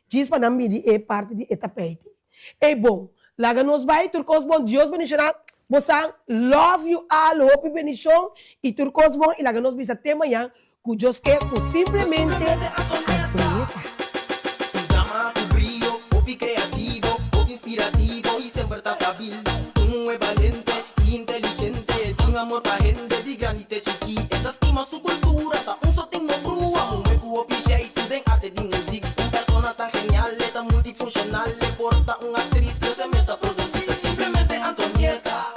Djis pa nan midi e parti di e tapijt. Ey bon, laga nos bai tur kos bon Dios bendiciona bosan love you all hopi bendicion y tur kos bon y laga nos bisa te mañan Ku Dios ke ku simplemente Antonieta. Un dama ku brio, hopi kreativo, hopi inspirativo i semper ta stabil. Un muhé balente i inteligente, tin amor pa hende di grandi te chikí. E ta stima su kultura, ta un so tin no brua. Muhé ku hopi sheitu den arte di muzik. Un persona tan genial, e ta multifunshonal, e por ta un aktris, pero se mes ta produsí. Ta simplemente Antonieta.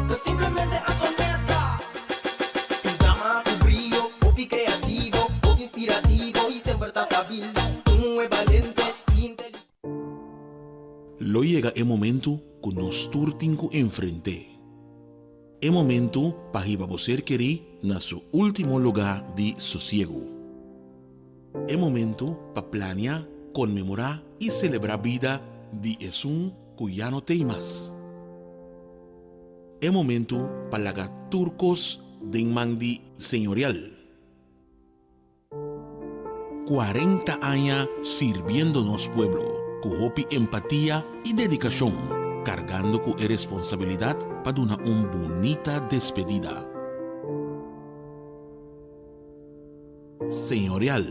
Ta simplemente Antonieta. Un dama ku brio, hopi kreativo, hopi inspirativo i semper ta stabil. Un muhé balente i inteligente. Lo yega e momentu ku nos tur tin ku enfrent'é. E momentu pa hiba bo ser kerí na su último lugá di sosiegu. E momentu pa plania, konmemorá i selebrá bida di esun ku ya no t'ei mas. E momentu pa laga tur kos den man di Señorial. 40 aña sirbiendo nos pueblo ku hopi empatia i dedikashon, kargando ku e responsabilidat pa duna un bunita despedida. Señorial.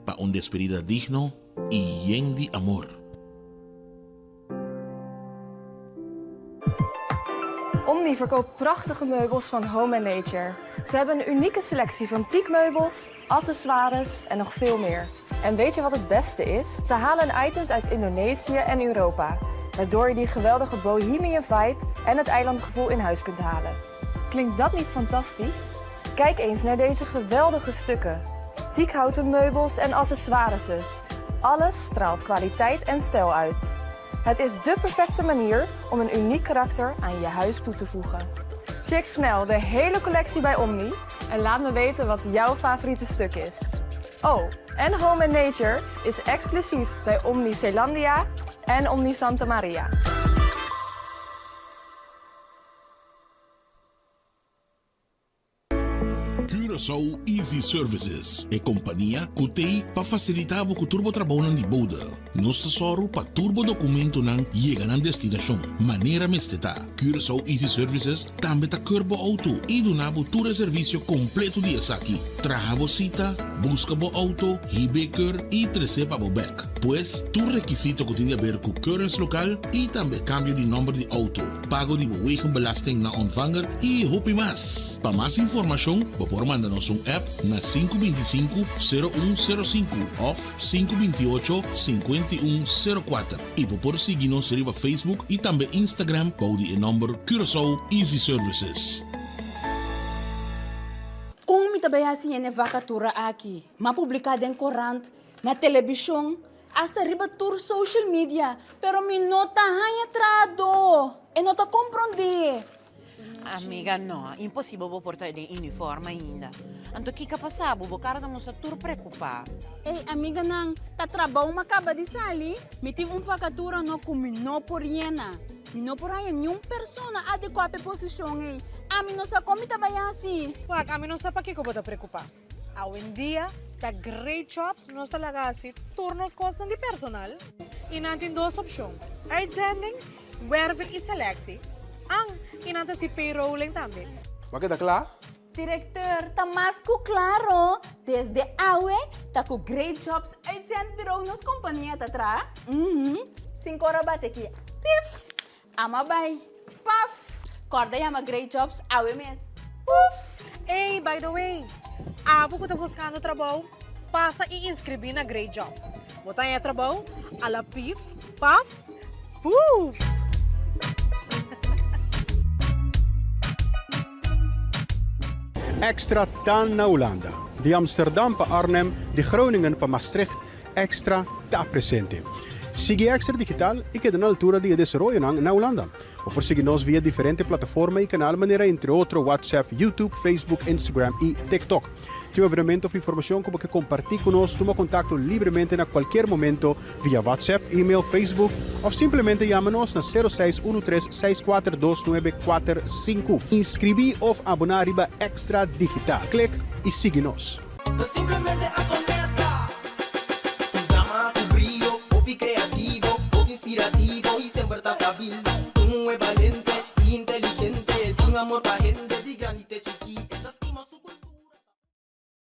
Pa un despedida digno i yen di amor. Omni verkoopt prachtige meubels van Home and Nature. Ze hebben een unieke selectie van teakmeubels, accessoires en nog veel meer. En weet je wat het beste is? Ze halen items uit Indonesië en Europa. Waardoor je die geweldige bohemian vibe en het eilandgevoel in huis kunt halen. Klinkt dat niet fantastisch? Kijk eens naar deze geweldige stukken. Teakhouten meubels en accessoires dus. Alles straalt kwaliteit en stijl uit. Het is dé perfecte manier om een uniek karakter aan je huis toe te voegen. Check snel de hele collectie bij Omni en laat me weten wat jouw favoriete stuk is. Oh, en Home and Nature is exclusief bij Omni Zeelandia en Omni Santa Maria. Curaçao Easy Services, e kompania ku t'ei pa fasilitá bo ku tur bo trabounan di bode. Nos ta sòru pa tur bo dokumentonan yega nan destinashon manera mester ta. Curaçao Easy Services tambe ta keur bo outo i duna bo tur e servisio kompleto di esaki, traha bo sita, buska bo outo, hib'é keur i tres'é pa bo bèk. Pues, tur rekisito ku tin di aber ku keuringslokaal i tambe kambio di nòmber di outo. pago di bo wegenbelasting na ontvanger y hopi mas. Pa mas informacion bo por manda nos un app na 525 0105 of 528 5104 y bo por sigui nos riba Facebook y tambe Instagram bou di e nomber Curaçao Easy Services. Kon mi ta bai hasi hende vakatura aki? M'a publiká den korant, na telebishon. Hasta riba tur social media, pero mi no ta haña trahadó. E no ta komprondé. Amiga, no, imposibel bo por ta den uniform ainda. Anto kiko a pasa bo? Bo kara ta mustra tur preokupá. Ey, amiganan, ta trabou mi a kaba di sali. Mi tin un vakatura no ku mi no por yena. Mi no por haña niun persona adekuá pa e posishon ey. Ami no sa kon mi ta bai hasi. Wak, ami no sa pakiko bo ta preokupá. Awendia ta Great Jobs nos ta laga hasi tur nos kosnan di personal i nan tin dos opshon, uitzending, werving i selectie. An, i nan ta hasi payrolling tambe. Bo a keda kla? Directeur, ta mas ku klaro, desde awe ta ku Great Jobs Uitzendbureau nos kompania ta traha. Uhum, sinku ora bate ki, pif! Ama bai. Paf! Kòrda yama Great Jobs awe mes. Puf! Ey, by the way, abo ku ta buskando trabou, pasa i inskribí na Great Jobs. Bo ta haña trabou a la pif, paf, puf! Extra ta na Hulanda. Di Amsterdam pa Arnhem, di Groningen pa Maastricht, Extra ta presente. Sigui Extra Digital i keda na altura di e desaroyonan na Hulanda. Bo por sigui nos via diferente plataforma i kanal manera entre otro WhatsApp, YouTube, Facebook, Instagram i TikTok. Tin un evenemento of informashon ku bo ke kompartí ku nos, tuma kontakto libremente na kualkier momento via WhatsApp, email, Facebook of simplemente yama nos na 0613 642945. Inskribí of aboná riba Extra Digital. Klik i sigui nos. Ta simplemente a.